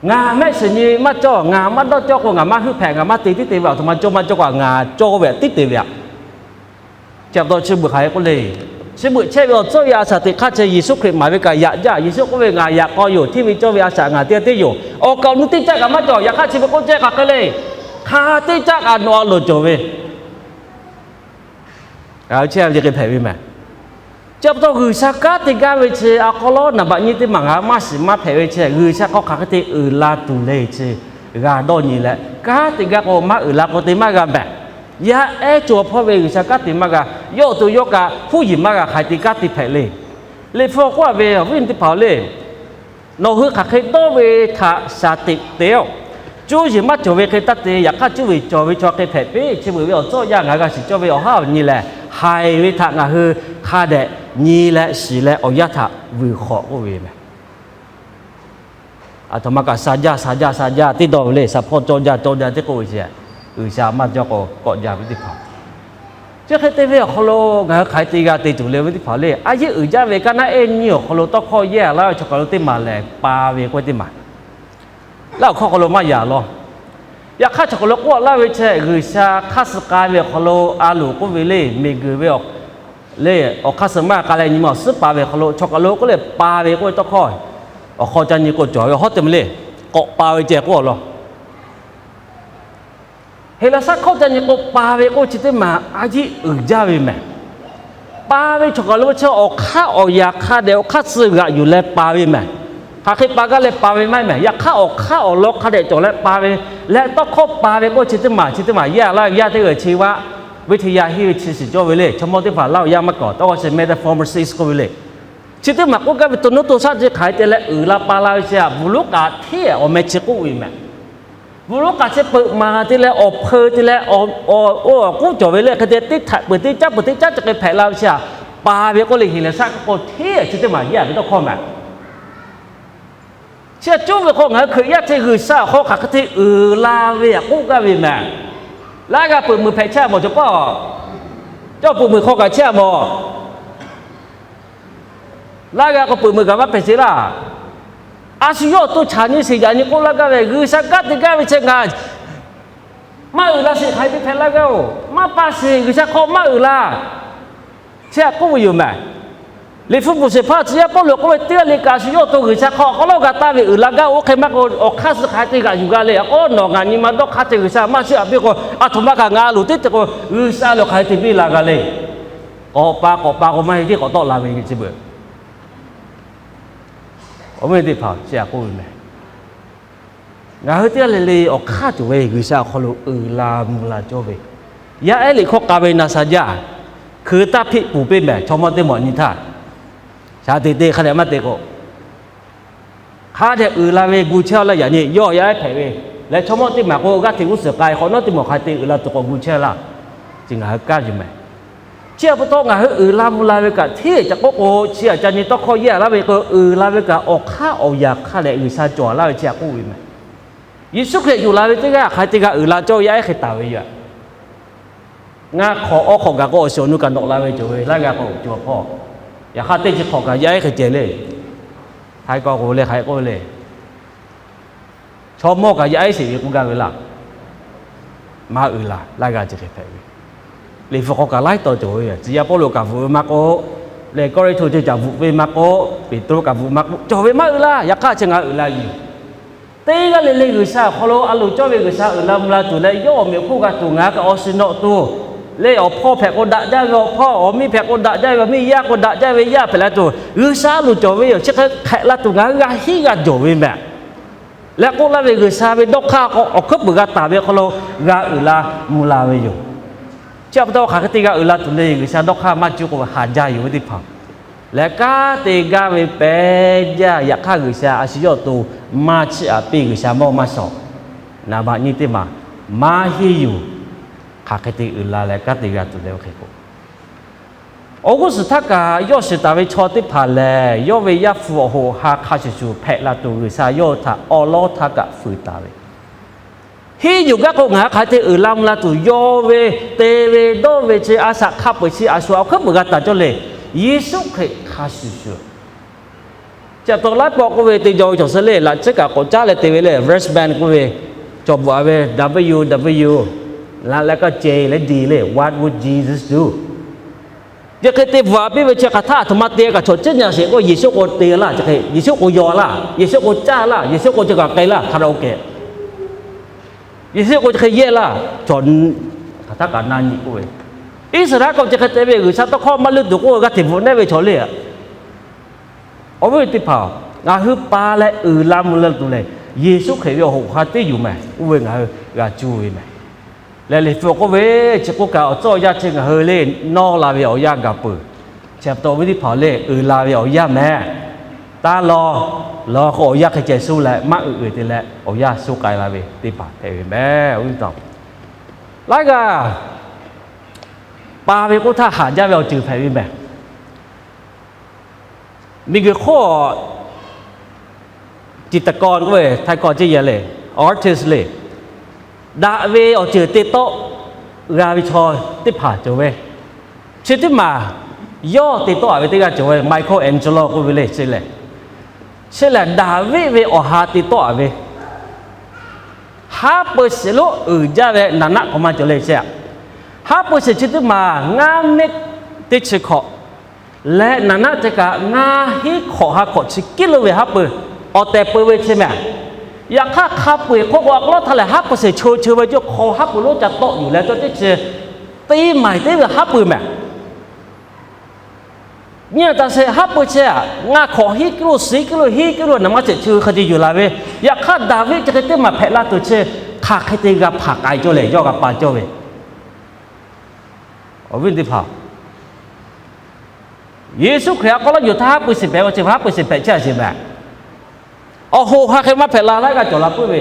Ngaˬ mehˆ shiˍ nyi maˇ cawˇ, ngaˬ maˇ dawˇ cawˇ k'o, ngaˬ maˇ heuˆ hpehꞈ, ngaˬ maˇ te tiˉ te ve, aˬ htoꞈ ma cawˇ maˇ cawˇ k'o ngaˬ cawˇ ve htaꞈ tiˉ te ve aꞈ. Chi pa taw chi beuꞈ hk'aˬ hk'e k'oˆ le. Chi beuꞈ chehˇ ve awˬ tcuhˇ yaˇ a shaꞈ teꞈ hk'aˇ chi Yeˍsuˆ Hkriꞈ maˍ ve kaꞈ yaꞈ jaˇ. Yeˍsuˆ k'oˆ ve, Ngaˬ yaꞈ k'aw yoˬ, hteˇ ve cawˇ ve a shaꞈ ngaˬ teˇ g'aˇ tiˉ yoˬ. Awˬ kaˍ awˬ nu teˇ caˆ kaꞈ maˇ cawˬ. Yaꞈ hk'aˇ chi beuꞈ k'oˆ cehˇ hk'aˬ hk'e le. Hk'aˬ teˇ caˆ kaꞈ nawˬ a loˍ cawˬ ve, chi hk'e hpehꞈ ve mehˬ. Chi pa taw G'uiˬsha kanˉ te gaˇ ve chi a hk'aw lo naˍ baꞈ nyi teˇ maˬ ngaˬ hui maˇ shiˍ maˇ hpehꞈ ve chi, G'uiˬsha hk'aw hk'aˬ hk'e te uiˍ la tuˬ le chi g'a dawˇ nyi leh, kanˉ te gaˇ k'o maˇ uiˍ la k'o te maˇ g'a mehˬ. Yaˇ ehˉ cawˬ hpawˇ ve G'uiˬsha kanˉ te maˇ g'a, yawˇ awˬ to yawˇ kaꞈ huˉ yiˍ maˇ g'a hk'aˬ hk'e te kanˉ te hpehꞈ le. Liꞈ hpu k'oˆ a ve awˬ viˉ awˬ nyi teˇ hpaˍ le, nawˬ hui hk'aˬ hk'e dawˇ ve htaꞈ shaˍ teꞈ te-oˬ. Cuˇ yiˍ maˇ cawˬ ve hk'e taˇ te, yaꞈ hk'aˇ cuˇ ve cawˬ ve chaw hk'e hpehꞈ piˇ. Chi beuꞈ ve awˬ tcuhˇ yaˇ ngaˬ hui g'a shiˍ cawˇ ve awˬ haˉ awˬ nyi lehˬ, haiˬ ve htaꞈ ngaˬ hui hk'a dehꞈ nyi leh shiˍ leh awˬ yanˇ htaꞈ vuiˬ hk'awꞈ k'oˆ ve mehˬ. Aˬ htoꞈ ma kaꞈ sha jaˇ sha jaˇ sha jaˇ teˇ dawˇ ve le, shaˍ hpawˇ cawˇ jaˇ cawˇ jaˇ teˇ k'oˆ ve chi, G'uiˬsha maˇ cawˇ k'o kawˆ jaˇ ve teˇ hpaˍ. Chi hk'e te ve awˬ hk'aw lo ngaˬ hui hk'aˬ hk'e te g'a te tuˬ le ve teˇ hpaˍ le. A yeˆ uiˍ jaˇ ve kaˇ naˆ ehˉ nyiˇ awˬ hk'aw lo tawˇ hkawˇ yehˇ a laˇ ve chaw kaˬ lo teˇ maˬ lehˬ, pa ve k'oˆ ve teˇ maˬ laˇ awˬ hkawˇ hk'aw lo maˇ yaꞈ law. Yaꞈ hk'aˇ chaw kaˬ lo k'oˆ a laˇ ve chi G'uiˬsha hk'aˇ suh k'ai ve awˬ hk'aw lo a loˍ k'oˆ ve le, miˬguiˬ ve awˬ le, awˬ hk'aˇ suh maˇ k'ai leh nyi ma awˬ suhˉ pa ve awˬ hk'aw lo chaw kaˬ lo k'oˆ leh pa ve k'oˆ ve tawˇ hkawˇ awˬ hk'aw ca nyi k'o cawˬ ve hawˉ te mvuh le, k'awꞈ pa ve ceh k'oˆ a law. Heˍlaˍsaˆ hkawˇ ca nyi k'o, pa ve k'oˆ chi teˇ maˬ a yeˆ uiˍ jaˇ ve mehˬ. Pa ve chaw kaˬ lo chi awˬ hk'aˇ awˬ yaꞈ hk'a dehꞈ awˬ hk'aˇ suh g'aꞈ yuˬ leh pa ve mehˬ. Hk'aˬ hk'e pa gaˇ leh pa ve maˇ heˆ mehˬ. Yaꞈ hk'aˇ awˬ hk'aˇ awˬ lawn hk'a dehꞈ cawˬ leh pa ve leh tawˇ hkawˇ pa ve k'oˆ chi teˇ maˬ chi teˇ maˬ yaˇ laˇ ve yaˇ teˇ g'aˇ chi vaˆ ve teˇ yaˇ henˇ ve chi shiˍ cawˇ ve le. Chaw mawˇ teˇ hpaˍ laˇ ve yaˇ maˇ kawꞈ tawˇ k'o chi metamorphosis k'oˆ ve le. Chi teˇ maˬ k'oˆ gaˇ ve to nuˇ to shaˆ chi hk'aˬ hk'e te leh uiˍ la pa la ve chi a, bvuhˬ lonˉ k'aꞈ hteˇ awˬ meh chi k'oˆ ve mehˬ. Bvuhˬ lonˉ k'aꞈ chi peuꞈ maˍ te leh awˬ hpeu te leh awˬ, awˬ, awˬ k'oˆ cawˬ ve le hk'e te teˇ htaꞈ peuˬ teˇ caˉ peuˬ teˇ caˉ chi hk'e hpehꞈ la ve chi a, pa ve k'oˆ le. Heˍlaˍsaˆ k'oˆ k'o hteˇ chi teˇ maˬ yaˇ ve tawˇ hkawˇ mehˬ. Chi a cuˇ ve hk'aw ngaˬ hui Hkriꞈ yaˇ chi G'uiˬsha awˬ hk'aw hk'aˬ hk'e te uiˍ la ve a k'oˆ gaˇ ve mehˬ. Laˇ g'a peuˬ muiˬ hpehꞈ chehˇ a mawˬ cawˬ paˇ. Cawˇ peuˬ muiˬ hk'aw kaꞈ chehˇ a mawˬ. Laˇ g'a k'o peuˬ muiˬ kaꞈ maˇ hpehꞈ sheˍ laˇ. A shu yawˇ awˬ to chaꞈ nyi sheˍ yaꞈ nyi k'oˆ laˇ gaˇ ve, G'uiˬsha kanˉ te gaˇ ve chi ngaˬ Maˇ uiˍ la sheˍ hk'aˬ hk'e te hpehꞈ la g'a-oˬ, maˇ pa sheˍ, G'uiˬsha hk'aw maˇ uiˍ la. Chi htaꞈ k'oˆ ve yoˬ mehˍ. Liꞈ hpu bvuhꞈ shehˍ hpaˇ tcuh yaˇ Pawˇluꞈ k'oˆ ve, teˇ g'aˇ le kaꞈ shu yawˇ awˬ to G'uiˬsha hk'aw awˬ hk'aw lo g'a taˇ ve uiˍ la gaˇ-oˬ. Oˇ hk'e maˇ k'o, awˬ hk'aˇ suh hk'aˬ hk'e te g'aꞈ yuˬ g'a le. K'o nawˬ ngaˬ nyi ma dawˇ hk'aˇ ceh G'uiˬsha maˇ chiˇ aꞈ piˇ k'o, aˬ htoꞈ ma kaꞈ ngaˬ loˍ teˇ ceuˬ k'o, G'uiˬsha lehˬ hk'aˬ hk'e te piˇ la g'a le. K'awꞈ pa k'awꞈ pa k'o maˇ heˆ, tiˉ k'awꞈ tawˆ la ve nyi chi beuꞈ. Awˬ viˉ teˇ hpaˍ, chi htaꞈ k'oˆ ve mehˍ. Ngaˬ hui teˇ g'aˇ le le awˬ hk'aˇ cawˬ ve G'uiˬsha awˬ hk'aw lo uiˍ la mvuh la cawˇ ve, yaˇ ehˉ liꞈ hkawˇ k'a ve na sha jaˇ, hkui taˇ hpiˆ puˬ piˇ mehˍ. Chaw mawˇ teˇ mawˬ nyi htaˇ, shaˍ te te hk'a dehꞈ maˇ te k'o, hk'a dehꞈ uiˍ la ve gu chehˇ laˇ. Yaꞈ nyi yawˇ yaˇ ehˉ hpehꞈ ve leh, chaw mawˇ teˇ maˬ k'o g'aˇ hteꞈ g'uˇ suhˍ k'ai hk'awꞈ nawˉ teˇ maˬ hk'a te uiˍ la tuˬ k'awꞈ gu chehˇ laˇ. Chi ngaˬ hui kaˇ yuˬ mehˍ. Chi htaꞈ pa taw ngaˬ hui uiˍ la mvuh la ve kaꞈ hteˇ ca k'oˆ k'o, chi aꞈ ca nyi tawˇ hkawˇ yehˇ laˇ ve k'o, uiˍ la ve kaꞈ awˬ hk'aˇ awˬ yanˇ hk'a dehꞈ G'uiˬsha cawˬ laˇ ve chi htaꞈ k'oˆ ve mehˍ. Yeˍsuˆ Hkriꞈ yuˬ la ve teˇ g'aˇ hk'aˬ hk'e te g'a uiˍ la cawˇ ve yaˇ ehˉ hk'e taˍ ve yoˬ. Ngaˇ hk'awꞈ awˬ hk'awꞈ gaˬ k'o awˬ shiˍ awˬ nu kaꞈ nawꞈ la ve cawˬ ve laˇ g'a k'o, cawˬ hk'awꞈ. Yaꞈ hk'aˇ teˇ chi hk'awꞈ kaꞈ yaˇ ehˉ hk'e ceh le. Htaiˍ k'aw k'o le, hk'aˬ hk'e k'oˆ ve le. Chaw mawˇ kaꞈ yaˇ ehˉ sheˍ ve k'oˆ gaˇ ve laˇ. Maˇ uiˍ la, laˇ g'a chi hk'e hpehꞈ ve. Liꞈ hpu hk'aw kaꞈ laiˉ taw cawˬ ve yoˬ. Tcuh yaˇ Pawˇluꞈ kaꞈ bvuhꞈ ve maˇ k'oˆ, leh Kawˇrenˍhtuˆ ceuˬ caꞈ bvuhꞈ ve maˇ k'oˆ, Peˍtruˆ kaꞈ bvuhꞈ maˇ k'oˆ, cawˬ ve maˇ uiˍ la. Yaꞈ hk'aˇ chi ngaˬ hui uiˍ la yuˬ. Teˇ g'aˇ le le G'uiˬsha awˬ hk'aw lo a loˍ cawˇ ve G'uiˬsha uiˍ la mvuh la tuˬ leh, yawˇ awˬ meꞈ awˬ hponˇ g'a tuˬ ngaˬ hui kaꞈ awˬ shiˍ nawꞈ tuˬ, leh awˬ hpawˇ hpehꞈ k'o daꞈ jaˇ ve awˬ hpawˇ, awˬ miˇ hpehꞈ k'o daꞈ jaˇ ve awˬ miˇ, yaˇ k'o daꞈ jaˇ ve yaˇ hpehꞈ la tuˬ, G'uiˬsha a loˍ cawˬ ve yoˬ. Chi hk'e hpehꞈ la tuˬ ngaˬ hui g'a hiˉ g'a jawˬ ve mehˍ. Leh k'oˆ laˇ ve G'uiˬsha ve dawˇ hk'aˇ k'o awˬ hkuiˉ puiˍ g'a taˍ ve awˬ hk'aw lo g'a uiˍ la mvuh la ve yoˬ. Chi pa taw hk'aˬ hk'e te g'a uiˍ la tuˬ le, G'uiˬsha dawˇ hk'aˇ maˇ cuˇ k'o haˍ jaˇ yoˬ ve teˇ hpaˍ. Leh kanˉ te gaˇ ve pehˬ jaˇ. Yaꞈ hk'aˇ G'uiˬsha a shu yawˇ awˬ to maˇ chiˇ aꞈ piˇ, G'uiˬsha mawˇ maˇ shawˍ. Naˍ baꞈ nyi teˇ maˬ maˇ henˇ yuˬ. Hk'aˬ hk'e te uiˍ la leh kanˉ te g'a tuˬ le ve hk'e k'o, awˬ g'uˇ suhˍ htaˇ kaꞈ yawˇ shiˍ taˍ ve chaw teˇ hpaˍ lehˬ, yawˇ ve Yaˇ hpu awˬ hoꞈ ha hk'a shuˍ shuˍ hpehꞈ la tuˬ, G'uiˬsha yawˇ htaꞈ awˉ lawˉ htaˇ kaꞈ fuiˍ taˍ ve. Henˇ yuˬ gaˇ k'o ngaˬ hui hk'aˬ hk'e te uiˍ la mvuh la tuˬ, yawˇ ve te ve dawˇ ve chi a shaꞈ hk'a peu-eˬ chi a shu awˬ hkuiˉ puiˍ g'a taˍ cawˇ le. Yeˍsuˆ Hkriꞈ hk'a shuˍ shuˍ. Chi pa taw laiˉ pawˆ k'oˆ ve te jaw ve cawˬ suh le, laꞈ tsuhˇ kaꞈ k'awꞈ caˉ leh te ve le, wristband k'oˆ ve, cawˬ bvuhꞈ a ve, W W, laꞈ leh kaˇ ce leh D le, What would Jesus do? Chi hk'e te bvuhꞈ a piˇ ve chi hk'aˬ htaˇ aˬ htoꞈ ma te kaꞈ chaw ciˉ nyi sheˍ k'o, Yeˍsuˆ k'o te laˇ, chi hk'e Yeˍsuˆ k'o yaw laˇ, Yeˍsuˆ k'o caˇ laˇ, Yeˍsuˆ k'o chi kaꞈ k'ai laˇ, hk'a dehꞈ k'o kehˬ. Yeˍsuˆ k'o chi hk'e yehˇ laˇ, chaw hk'aˬ htaˇ kaꞈ na nyi k'oˆ ve, Iˉsaˍreˍlaˆ k'o chi hk'e te ve, G'uiˬsha tawˇ hkawˇ maˇ leuˆ tuˬ k'oˆ ve g'aˇ hteꞈ bvuhꞈ neˉ ve chaw le. Awˬ viˉ teˇ hpaˍ, ngaˬ hui pa leh uiˍ la mvuh la tuˬ lehˬ, Yeˍsuˆ Hkriꞈ ve awˬ hoꞈ ha teˇ yuˬ mehˍ. Oˇ ve ngaˬ hui g'a cuˇ ve mehˍ. Leh Liꞈ hpu k'oˆ ve, chi k'oˆ kaꞈ awˬ tcuhˉ awˬ yanˇ chi ngaˬ hui le nawˇ la ve awˬ yanˇ gaˬ peuˬ. Chi pa taw awˬ viˉ teˇ hpaˍ le uiˍ la ve awˬ yanˇ mehˍ. Taˇ law, law k'o awˬ yanˇ hk'e ceh suh leh maˇ uiˍ uiˍ te leh awˬ yanˇ suh k'ai la ve teˇ hpaˍ hpehꞈ ve mehˍ. Awˬ viˉ teˇ hpaˍ, laiˉ g'aˇ pa ve k'oˆ htaˇ haꞈ jaˇ ve awˬ ceuˬ hpehꞈ ve mehˍ. Miˬguiˬ hk'oˆ จิตรกร k'oˆ ve Htaiˍ hkawˇ ceˇ yehˬ le, artist le, daꞈ ve awˬ ceuˬ te tawˆ g'a ve chaw teˇ hpaˍ cawˬ ve. Chi teˇ maˬ yawˇ te tawˆ a ve teˇ g'aˇ cawˬ ve Michelangelo k'oˆ ve le, chi lehˬ, chi lehˬ Daˍviˆ ve awˬ ha te tawˆ a ve haˉ pui shiˍ lonˉ uiˍ jaˇ ve naˍ naˆ k'awꞈ maˇ cawˬ le chi. Haˉ pui shiˍ chi teˇ maˬ ngaˇ meˆ teˇ chi hkawꞈ leh naˍ naˆ ceh kaꞈ ngaˇ hinˉ hkawꞈ ha hkawꞈ chi kiˉ lo ve haˉ pui, awˬ tehˬ pui ve chi mehˍ. Yaꞈ hk'aˇ hk'a peu-eˬ hk'oˆ k'o a k'aw lawˉ htaˇ lehˬ haˉ pui shiˍ cheu cheu ve cawˬ hk'aw haˉ pui lonˉ ca tawˆ yuˬ leh cawˬ teˇ chi teˇ maˬ teˇ ve haˉ pui mehˍ. Nyi taˍ sheˍ, haˉ pui chi ngaˇ hkawꞈ hiˉ kiˉ lo, shiˍ kiˉ lo, hiˉ kiˉ lo naˍ maˆ shehˍ cheu hk'a te yuˬ la ve. Yaꞈ hk'aˇ Daˍviˆ chi hk'e teˇ maˬ hpehꞈ la tuˬ chi hk'aˬ hk'e te g'a hpanˍ k'ai cawˇ lehˬ, yawˇ g'a pa cawˇ ve. Awˬ viˉ teˇ hpaˍ, Yeˍsuˆ Hkriꞈ a k'aw lawˉ yuˬ htaˇ haˉ pui shiˍ hpehꞈ ve chi, haˉ pui shiˍ hpehꞈ chehˇ a sheˍ mehˍ. Awˬ hoꞈ ha hk'e maˇ hpehꞈ la laiˉ g'aˇ cawˬ la puiˉ ve.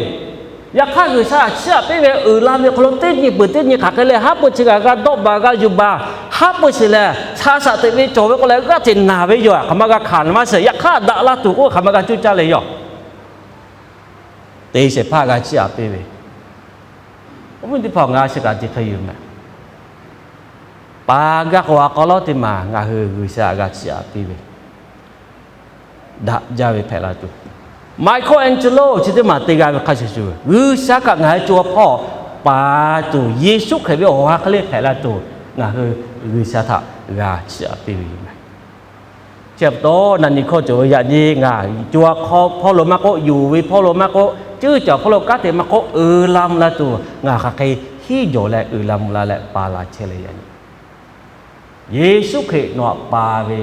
Yaꞈ hk'aˇ G'uiˬsha chiˇ aꞈ piˇ ve uiˍ la ve hk'aw lo teˇ nyi peuˬ teˇ nyi hk'aˬ hk'e le, haˉ pui chi kaꞈ g'a dawˆ baˬ g'a yuˬ baˬ, haˉ pui shiˍ lehˬ sha shaꞈ teꞈ ve cawˬ ve k'o leh g'aˇ hteꞈ naˬ ve yoˬ. Hk'aˬ ma g'a hkanˍ maˇ shiˍ, yaꞈ hk'aˇ daꞈ la tuˬ k'oˆ hk'aˬ ma g'a cuˇ caˇ le yoˬ. Te shehˍ hpaˇ g'a chiˇ aꞈ piˇ ve, awˬ viˉ teˇ hpaˍ, ngaˬ shiˍ kaꞈ te hk'e yoˬ mehˍ. Pa gaˇ k'o a k'aw lawˉ teˇ maˬ ngaˬ hui G'uiˬsha g'a chiˇ aꞈ piˇ ve, daꞈ jaˇ ve hpehꞈ la tuˬ. Michelangelo chi teˇ maˬ te g'a ve hk'a shuˍ shuˍ, G'uiˬsha kaꞈ ngaˬ hui co a hpawˇ paˍ tuˬ, Yeˍsuˆ Hkriꞈ ve awˬ ha hk'e le hpehꞈ la tuˬ, ngaˬ hui G'uiˬsha htaꞈ g'a chiˇ aꞈ piˇ ve yoˬ meh. Chi pa taw, na nyi hkawˇ cawˬ ve yaꞈ nyi ngaˬ co ha hk'aw hpawˇ lo maˇ k'oˆ, yonˍ ve hpawˇ lo maˇ k'oˆ, ceuˇ caˬ hpawˇ lo kanˉ te maˇ k'oˆ, uiˍ la mvuh la tuˬ ngaˬ hk'aˬ hk'e hiˉ jawˬ leh uiˍ la mvuh la leh pa la chehˇ leh yaꞈ nyi Yeˍsuˆ Hkriꞈ nawˬ htaꞈ pa ve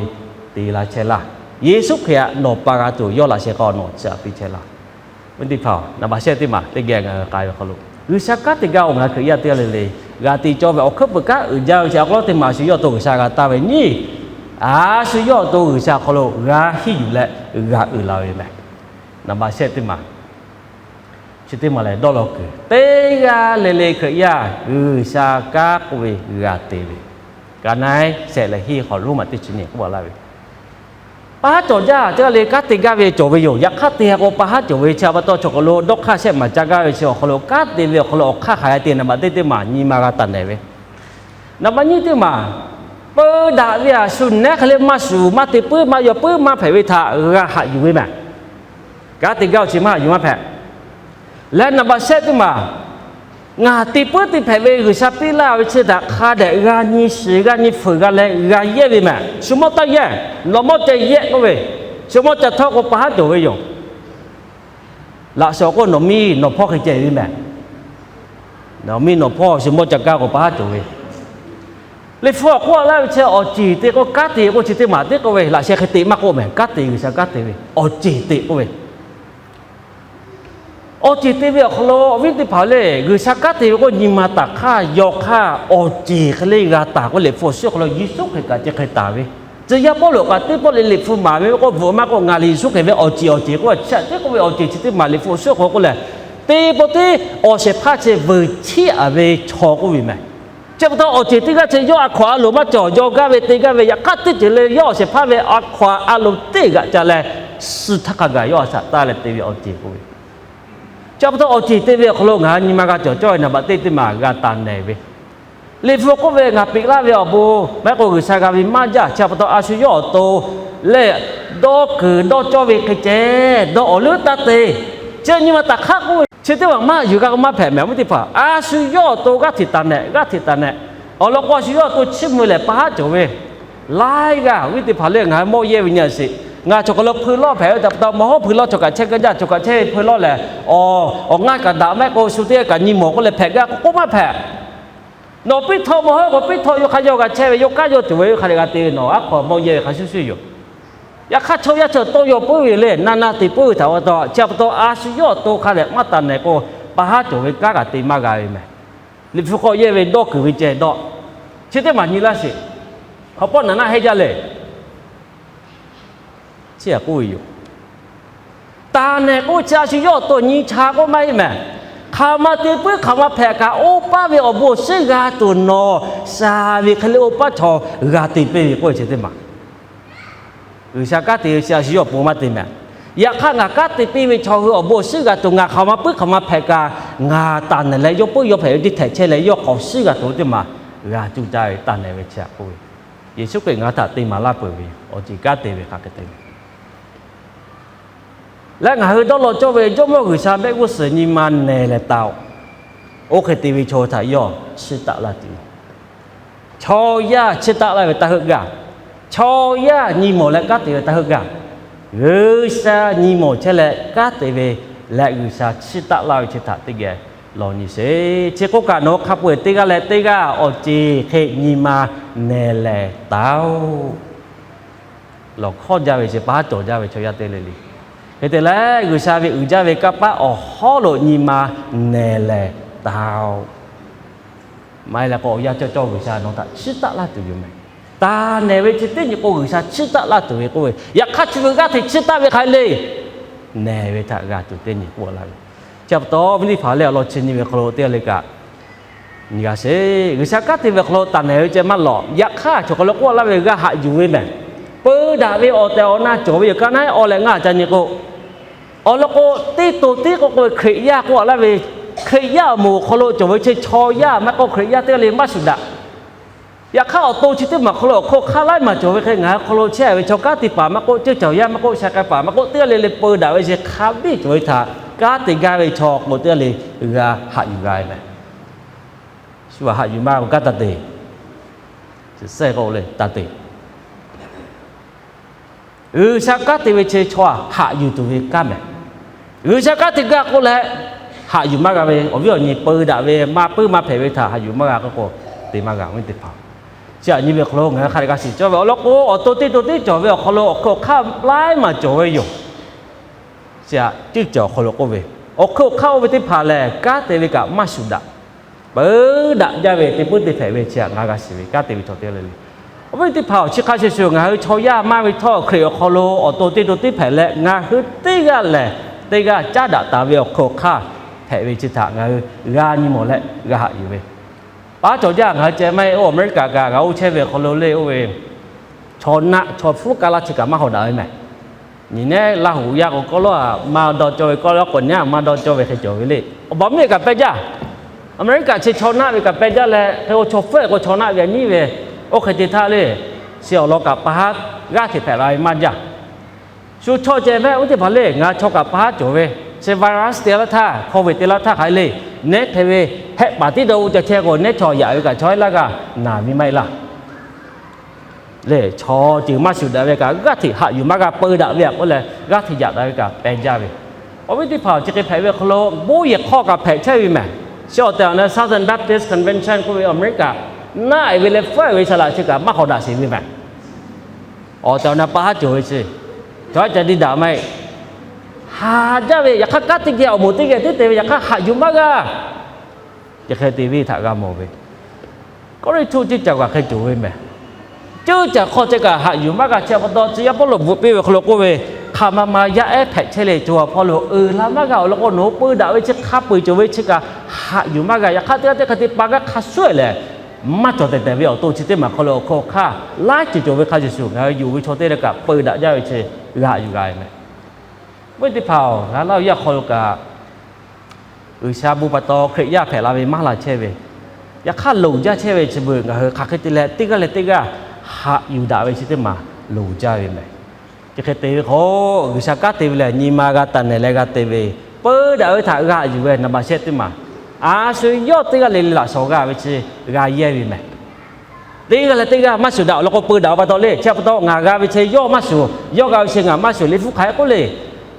te la chehˇ laˇ. Yeˍsuˆ Hkriꞈ htaꞈ nawˬ pa g'a tuˬ yawˇ laꞈ sheh k'a nawˬ chiˇ aꞈ piˇ chehˇ laˇ. Teˇ hpaˍ, naˍ baꞈ shehˆ teˇ maˬ teˇ geh ngaˬ hui k'ai ve hk'aw lo, G'uiˬsha kanˉ te gaˇ-oˬ, ngaˬ hui Hkriꞈ yaˇ teˇ g'aˇ le le g'a te cawˇ ve awˬ hkuiˉ puiˍ kanˉ uiˍ jaˇ ve chi awˬ hk'aw lo teˇ maˬ shu yawˇ awˬ to G'uiˬsha g'a taˇ ve nyi, a shu yawˇ awˬ to G'uiˬsha awˬ hk'aw lo g'a hiˉ yuˬ leh g'a uiˍ la ve meh. Naˍ baꞈ shehˆ teˇ maˬ, chi teˇ maˬ lehˬ dawˇ law kuiˬ, teˇ g'aˇ le le Hkriꞈ yaˇ G'uiˬsha kanˉ k'oˆ ve g'a te ve, ka naˉ shehˆ leh hiˆ hk'aw Roˉmaꞈ teˇ chi nyi k'oˆ laˇ ve, pa haˉ cawˬ jaˇ. Teˇ g'aˇ le kanˉ te gaˇ ve cawˬ ve yoˬ. Yaꞈ hk'aˇ te g'a k'o pa haˉ cawˬ ve chi pa taw, chaw hk'aw lo dawˇ hk'aˇ shehˆ maˍ ca gaˇ ve chi awˬ hk'aw lo kanˉ te ve awˬ hk'aw lo awˬ hk'aˇ hk'aˬ hk'e te, naˍ baꞈ teˇ teˇ maˬ nyi ma g'a taˍ nehˬ ve, naˍ baꞈ nyiˇ teˇ maˬ, peu daꞈ ve a shu nehˉ hk'e le maˇ shuˍ, maˇ te puiˉ, maˇ yaw puiˉ, maˇ hpehꞈ ve htaꞈ g'a haꞈ yuˬ ve meh. Kanˉ te gaˇ-oˬ chi maˇ haꞈ yuˬ maˇ hpehꞈ. Leh naˍ baꞈ shehˆ teˇ maˬ, ngaˬ te puiˉ te hpehꞈ ve G'uiˬsha piˇ laˇ ve chi htaꞈ hk'a dehꞈ g'a nyi shiˍ g'a nyi fuiˍ g'a leh g'a yehˇ ve meh. Shu mawˇ taˇ yehˇ, nawˬ mawˇ ca yehˇ k'oˆ ve, shu mawˇ ca htawˇ k'o pa haˉ cawˬ ve yoˬ. Laꞈ shawnˍ k'o nawˬ miˇ nawˬ hpawˇ hk'e ceh ve meh. Nawˬ miˇ nawˬ hpawˇ shu mawˇ ca kaˇ k'o pa haˉ cawˬ ve. Liꞈ hpu awˬ k'oˆ laˇ ve chi awˬ ceˬ te k'o kanˉ te k'oˆ chi teˇ maˬ teˇ k'oˆ ve, laꞈ sheh hk'e te maˇ k'oˆ meh, kanˉ te G'uiˬsha kanˉ te ve awˬ ceˬ te k'oˆ ve. Awˬ ceˬ te ve awˬ hk'aw lo awˬ viˉ teˇ hpaˍ le, G'uiˬsha kanˉ te ve k'o nyi ma taˍ hk'aˇ yaw hk'aˇ awˬ ceˬ hk'e le g'a taˍ k'oˆ, Liꞈ hpu awˬ suhˉ hk'aw lo Yeˍsuˆ Hkriꞈ kaꞈ chi hk'e taˍ ve. Tcuh yaˇ Pawˇluꞈ kaꞈ teˇ pawˆ le Liꞈ hpu maˍ ve k'o bvuhꞈ maˇ k'oˆ, ngaˬ lehˬ Yeˍsuˆ Hkriꞈ ve awˬ ceˬ awˬ ceˬ k'oˆ ve, chi teˇ k'oˆ ve awˬ ceˬ chi teˇ maˬ Liꞈ hpu awˬ suhˉ hk'aw k'oˆ leh, teˇ pawˆ teˇ awˬ shehˍ hpaˇ chi vuiˬ chiˇ aꞈ ve chaw k'oˆ ve meh. Chi pa taw awˬ ceˬ teˇ g'aˇ chi yawˇ a hkaw a loˍ maˇ cawˬ, yaw gaˇ ve te gaˇ ve yaꞈ hk'aˇ teˇ ceuˬ le yawˇ awˬ shehˍ hpaˇ ve a hkaw a loˍ teˇ g'aꞈ ca leh, suh htaˇ hk'a gaˬ yawˇ a shaꞈ taˇ leh te ve awˬ ceˬ k'oˆ ve. Chi pa taw awˬ ceˬ te ve awˬ hk'aw lo ngaˬ nyi ma g'a cawˬ cawˇ ve naˍ baꞈ teˇ teˇ maˬ g'a taˍ nehˬ ve. Liꞈ hpu k'oˆ ve, ngaˬ peꞈ laˇ ve awˬ bon maˇ heˆ k'o G'uiˬsha g'a ve maˇ jaˇ. Chi pa taw a shu yawˇ awˬ to lehˬ, dawˇ kuiˬ dawˇ cawˇ ve hk'e ceh dawˇ awˬ leuˉ taˇ te. Chi nyi ma taˍ hk'aˇ k'oˆ ve, chi teˇ maˬ maˇ yuˬ g'a k'o maˇ hpehꞈ meh, awˬ viˉ teˇ hpaˍ. A shu yawˇ awˬ to g'aˇ hteꞈ taˍ nehˬ, g'aˇ hteꞈ taˍ nehˬ. Awˬ lawn k'o a shu yawˇ awˬ to chiˇ mvuh lehˬ pa haˉ cawˬ ve laiˉ g'aˇ, awˬ viˉ teˇ hpaˍ le, ngaˬ hui mawˇ yehˇ ve nyi a sheˍ. Ngaˬ chaw hk'aw lo hpui lawˇ hpehꞈ ve htaꞈ pa taw, mawˬ hawˉ hpui lawˇ chaw kaꞈ chehˇ gaˇ jaˇ, chaw kaꞈ chehˇ ve hpui lawˇ lehˬ, awˬ, awˬ ngaˇ kaꞈ daꞈ mehˆ k'o shu teˇ g'aˇ kaꞈ nyi mawˬ k'oˆ leh hpehꞈ gaˇ k'o k'oˆ maˇ hpehꞈ. Nawˬ piˇ htaw mawˬ hawˉ k'o piˇ htaw yaw hk'a yaw g'a chehˇ ve, yaw kaˉ yaw tuˬ ve hk'a dehꞈ g'a te ve, nawˬ aˉ hk'aw mawˇ yehˇ ve hk'a shuˍ shuˍ yoˬ. Yaꞈ hk'aˇ chaw yaˇ chaw tawˇ yaw puiˉ ve le, na na te puiˉ ve htaꞈ pa taw, chi pa taw a shu yawˇ awˬ to hk'a dehꞈ maˇ taˍ nehˬ k'o, pa haˉ cawˬ ve kanˉ g'a te maˇ g'a ve meh. Liꞈ hpu k'awꞈ yehˇ ve dawˇ kuiˬ ve ceh dawˇ. Chi teˇ maˬ nyi laˇ sheˍ. Hk'aw pawˆ naˍ naˆ heˆ jaˇ le. Chi a k'oˆ ve yoˬ. Taˍ nehˬ k'oˆ chi a shu yawˇ awˬ to nyi cha k'oˆ maˇ heˆ meh. Hk'aˬ ma te puiˉ hk'aˬ ma hpehꞈ kaꞈ, oˇ paˉ ve awˬ bon awˬ shiˉ g'a tuˬ nawˬ shaˍ ve hk'e le oˇ paˉ chaw g'a te piˇ ve k'oˆ ve chi teˇ maˬ. G'uiˬsha kanˉ te ve chi a shu yawˇ awˬ pon maˇ te meh. Yaꞈ hk'aˇ ngaˬ kanˉ te piˇ ve chaw hui awˬ bon awˬ shiˉ g'a tuˬ ngaˬ hk'aˬ ma puiˉ hk'aˬ ma hpehꞈ kaꞈ, ngaˬ taˍ nehˬ leh yawˇ puiˉ yawˇ hpehꞈ ve teˇ htehꞈ chehˇ leh yawˇ hk'awꞈ shiˉ g'a tuˬ teˇ maˬ g'a cuˇ caˇ ve taˍ nehˬ ve chi a k'oˆ ve. Yeˍsuˆ Hkriꞈ ngaˬ hui htaꞈ te maˍ laˇ peuˬ ve awˬ ceˬ kanˉ te ve hk'a hk'e te ve leh ngaˬ hui dawˇ law cawˇ ve Jawˇmawˇ G'uiˬsha mehˆ g'uˇ suhˍ nyi ma nehˬ lehˬ taˍ-oˬ. Oˇ hk'e te ve chaw htaꞈ yawˇ chiˇ taˆ laˇ tuˬ yoˬ. Chaw yaˇ chiˇ taˆ laˇ ve taˇ heuˆ gaˇ. Chaw yaˇ nyi mawˬ leh kanˉ te ve taˇ heuˆ gaˇ. G'uiˬsha nyi mawˬ chehˇ leh kanˉ te ve leh G'uiˬsha chiˇ taˆ laˇ ve chi htaꞈ teˇ geh law nyi sheˍ. Chi k'oˆ kaꞈ nawˬ hui hk'a peu-eˬ teˇ g'aˇ leh teˇ g'aˇ awˬ ceˬ hk'e nyi ma nehˬ lehˬ taˍ-oˬ. Lawˬ hkawˇ jaˇ ve chi pa haˉ cawˬ jaˇ ve chaw yaˇ teˇ le le. Hk'e te leh G'uiˬsha ve uiˍ jaˇ ve kanˇ paˆ awˬ hawˉ lo nyi ma nehˬ lehˬ taˍ-oˬ. Maˇ heˆ leh k'o awˬ yanˇ cawˇ cawˇ G'uiˬsha nawˬ htaꞈ chiˇ taˆ laˇ tuˬ yoˬ meh. Taˍ nehˬ ve chi teˇ nyi k'o G'uiˬsha chiˇ taˆ laˇ tuˬ ve k'oˆ ve, yaꞈ hk'aˇ chi ve g'aˇ hteꞈ chiˇ taˆ ve hk'a le, nehˬ ve htaꞈ g'a tuˬ teˇ nyi k'oˆ laˇ ve. Chi pa taw, awˬ viˉ teˇ hpaˍ lehˬ, awˬ lawn chi nyi ve hk'aw lo teˇ g'aˇ le kaꞈ nyi g'a sheˍ. G'uiˬsha kanˉ te ve hk'aw lo taˍ nehˬ ve ceh maˇ lawꞈ. Yaꞈ hk'aˇ chaw hk'aw lo k'oˆ laˇ ve g'aˇ haꞈ yuˬ ve mehˬ. Peu daꞈ ve awˬ tehˬ awˬ na cawˬ ve yoˬ. Ka naˉ awˬ lehˬ ngaˇ ca nyi k'o, awˬ lawn k'o, teˇ to tiˉ k'oˆ k'oˆ ve Hkriꞈ yaˇ k'oˆ laˇ ve, Hkriꞈ yaˇ awˬ moˍ awˬ hk'aw lo cawˬ ve chi chaw yaˇ maˇ k'oˆ, Hkriꞈ yaˇ teˇ g'aˇ le maˇ shuˍ daꞈ. Yaꞈ hk'aˇ awˬ to chi teˇ maˬ hk'aw lo awˬ hk'oˆ hk'a laiˉ maˬ cawˬ ve hk'e, ngaˬ hui hk'aw lo chehˇ ve chaw kanˉ te paˍ maˇ k'oˆ, ceuˇ caˬ yaˇ maˇ k'oˆ, teˇ g'aˇ le le peu daꞈ ve chi hk'a biˇ cawˬ ve htaꞈ kanˉ te gaˇ ve chaw k'o teˇ g'aˇ le g'a haꞈ yuˬ g'a ve mehˬ. Haꞈ yuˬ maˇ g'a k'o kanˉ taˇ te. Suhˍ sehˉ k'oˆ le, taˇ te. G'uiˬsha kanˉ te ve chi chaw haꞈ yuˬ tuˬ ve kanˉ mehˍ. G'uiˬsha kanˉ te gaˇ k'oˆ leh, haꞈ yuˬ maˇ g'a ve awˬ viˉ awˬ nyi peu daꞈ ve maˇ puiˉ maˇ hpehꞈ ve htaꞈ haꞈ yuˬ maˇ g'a k'oˆ k'o, te maˇ g'a ve teˇ hpaˍ. Chi aꞈ nyi ve awˬ hk'aw lo ngaˬ hui hk'a dehꞈ g'a shiˍ cawˇ ve awˬ lawn k'o, awˬ to teˇ to teˇ cawˬ ve awˬ hk'aw lo awˬ hk'aw hk'aˇ laiˉ maˬ cawˬ ve yoˬ. Chi aꞈ ceuˇ cawˬ awˬ hk'aw lo k'oˆ ve, awˬ hk'aw hk'aˇ oˇ ve teˇ hpaˍ lehˬ, kanˉ te ve kaꞈ maˇ shuˍ daꞈ. Peu daꞈ jaˇ ve teˇ puiˉ teˇ hpehꞈ ve chi aꞈ ngaˬ g'a shiˍ ve kanˉ te ve chaw teˇ g'aˇ le le. Awˬ viˉ teˇ hpaˍ-oˬ, chi hk'a shuˍ shuˍ ngaˬ hui chaw yaˇ maˇ ve htawˇ Hkriꞈ awˬ hk'aw lo awˬ to teˇ to teˇ hpehꞈ leh ngaˬ hui teˇ g'aˇ lehˬ, teˇ g'aˇ caˉ daꞈ taˍ ve awˬ hk'aw hk'aˇ hpehꞈ ve chi htaꞈ ngaˬ hui g'a nyi mawˬ leh g'a haꞈ yuˬ ve. Paˉ cawˬ jaˇ ngaˬ hui ceh maˇ heˆ, oˇ Aˍmeˍriˆkaˍ kaꞈ ngaˬ oˇ chehˇ ve awˬ hk'aw lo le, oˇ ve chaw naˆ chaw hpfuhˇ kaꞈ laˇ chi kaꞈ maˇ hawˍ daꞈ ve mehˍ. Nyi nehˉ Laˇ huˍ yaˇ k'o kawˉ lawˉ maˇ dawˇ cawˇ ve, kawˉ lawˉ k'awꞈ nyi maˇ dawˇ cawˇ ve hk'e cawˬ ve le. Awˬ baˬ miˇ kaꞈ peh jaˇ. Aˍmeˍriˆkaˍ chi chaw naˆ ve kaꞈ peh jaˇ leh, hk'e k'o chaw hpfuhˇ k'o chaw naˆ ve nyiˉ ve, oˇ hk'e te htaˇ le, chi awˬ lawn kaꞈ pa haˉ g'aˇ hteꞈ hpehꞈ la ve maˇ jaˇ. Shu chaw ceh mehˆ oˇ teˇ hpaˍ le, ngaˬ chaw kaꞈ pa haˉ cawˬ ve, chi virus te laˇ htaˇ, COVID te laˇ htaˇ hk'aˬ hk'e le, nehˉ hk'e ve hehˆ paˍ tiˉ dawˇ oˇ ca chehˇ k'o, nehˉ chaw yaꞈ ve kaꞈ chaw heˆ laˇ g'aˇ naˬ ve maˇ heˆ laˇ. Le chaw ceuˬ maˇ shuˍ daꞈ ve kaꞈ g'aˇ hteꞈ haꞈ yuˬ maˇ g'a peu daꞈ ve aꞈ k'oˆ leh g'aˇ hteꞈ yaꞈ daꞈ ve kaꞈ peh jaˇ ve. Awˬ viˉ teˇ hpaˍ-oˬ, chi hk'e hpehꞈ ve awˬ hk'aw lo bon yehˬ hk'aw kaꞈ hpehꞈ chehˇ ve mehˍ. Chi awˬ tehˬ awˬ na Southern Baptist Convention k'oˆ ve Aˍmeˍriˆkaˍ naˆ-e ve leh hpfuhˇ-e ve saˍ laꞈ chi kaꞈ maˇ hawˍ daꞈ sheˍ ve mehˍ. Awˬ tehˬ awˬ na pa haˉ cawˬ ve chi, chaw haˉ ca diˇ daꞈ maˇ heˆ. Haˍ jaˇ ve yaꞈ hk'aˇ kanˉ teˇ geh awˬ moˍ teˇ geh teˇ te ve yaꞈ hk'aˇ haꞈ yuˬ maˇ g'a. Chi hk'e te ve htaꞈ g'a mawˬ ve, Kawˇrenˍhtuˆ ceuˇ caˬ kaꞈ hk'e cawˬ ve mehˍ. Ceuˇ caˬ hk'aw ceh kaꞈ haꞈ yuˬ maˇ g'a. Chi pa taw tcuh yaˇ Pawˇluꞈ bvuhꞈ piˇ ve awˬ hk'aw lo k'oˆ ve, hk'aˬ ma ma yaˇ ehˉ hpehꞈ chehˇ le, co ha hpawˇ lo uiˍ la maˇ g'a awˬ lawn k'o, nawˬ hui peu daꞈ ve chi hk'a peu-eˬ cawˬ ve chi kaꞈ haꞈ yuˬ maˇ g'a. Yaꞈ hk'aˇ teˇ g'aˇ teˇ hk'e te pa g'aˇ hk'a shuˍ-e lehˬ, maˇ cawˬ tehˬ tehˬ ve awˬ to chi teˇ maˬ hk'aw lo awˬ hk'aw hk'aˇ laiˉ ceuˬ cawˬ ve hk'a shuˍ shuˍ, ngaˬ hui yonˍ ve chaw teˇ g'aˇ kaꞈ peu daꞈ jaˇ ve chi g'a yuˬ g'a ve mehˍ. Awˬ viˉ teˇ hpaˍ-oˬ, ngaˬ Laˇ huˍ yaˇ hk'aw lo kaꞈ G'uiˬsha bon pa taw Hkriꞈ yaˇ hpehꞈ la ve maˇ la chehˇ ve, yaꞈ hk'aˇ loˍ jaˇ chehˇ ve chi beuꞈ ngaˬ hui hk'aˬ hk'e te leh teˇ g'aˇ leh teˇ g'aˇ haꞈ yuˬ daꞈ ve chi teˇ maˬ loˍ jaˇ ve mehˍ. Chi hk'e te ve k'o, G'uiˬsha kanˉ te ve lehˬ nyi ma g'a taˍ nehˬ leh g'a te ve, peu daꞈ ve htaꞈ g'a yuˬ ve naˍ baꞈ shehˆ teˇ maˬ, a shu yawˇ teˇ g'aˇ le le laꞈ shawˍ g'a ve chi g'a yehˇ ve mehˍ. Teˇ g'aˇ leh teˇ g'aˇ maˇ shuˍ daꞈ awˬ lawn k'o peu daꞈ-o pa taw le. Chi pa taw ngaˬ g'a ve chi yawˇ maˇ shuˍ, yawˇ g'a ve chi ngaˬ maˇ shuˍ, Liꞈ hpu hk'aˬ hk'e k'oˆ le.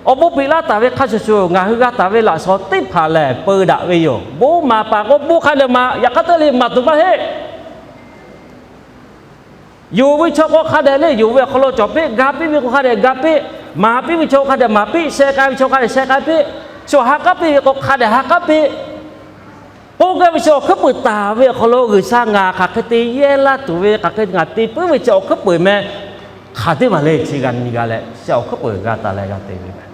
Awˬ bon peꞈ laˇ taˍ ve hk'a shuˍ shuˍ ngaˬ hui g'a taˍ ve laꞈ shawˍ teˇ hpaˍ lehˬ peu daꞈ ve yoˬ. Bon maˍ paˍ k'o bon hk'a dehꞈ maˍ, yaꞈ hk'aˇ teˇ le maˍ tuˬ maˇ heˆ. Yonˍ ve chaw k'o hk'a dehꞈ le yonˍ ve awˬ hk'aw lo cawˬ piˇ, ga piˇ ve k'o hk'a dehꞈ ga piˇ, maˍ piˇ ve chaw k'o hk'a dehꞈ maˍ piˇ, sheh k'ai ve chaw k'o hk'a dehꞈ sheh k'ai piˇ, shu ha k'aˉ piˇ ve k'o hk'a dehꞈ ha k'aˉ piˇ. K'oˆ gaˇ ve chi awˬ hkuiˉ peuˬ taˍ ve awˬ hk'aw lo G'uiˬsha ngaˬ hk'aˬ hk'e te yehˇ laˇ tuˬ ve, hk'aˬ hk'e ngaˬ te puiˉ ve chi awˬ hkuiˉ peuˬ meh, hk'aˬ teˇ maˬ le chi g'a nyi g'a leh chi awˬ hkuiˉ peuˬ g'a taˍ leh g'a te ve meh.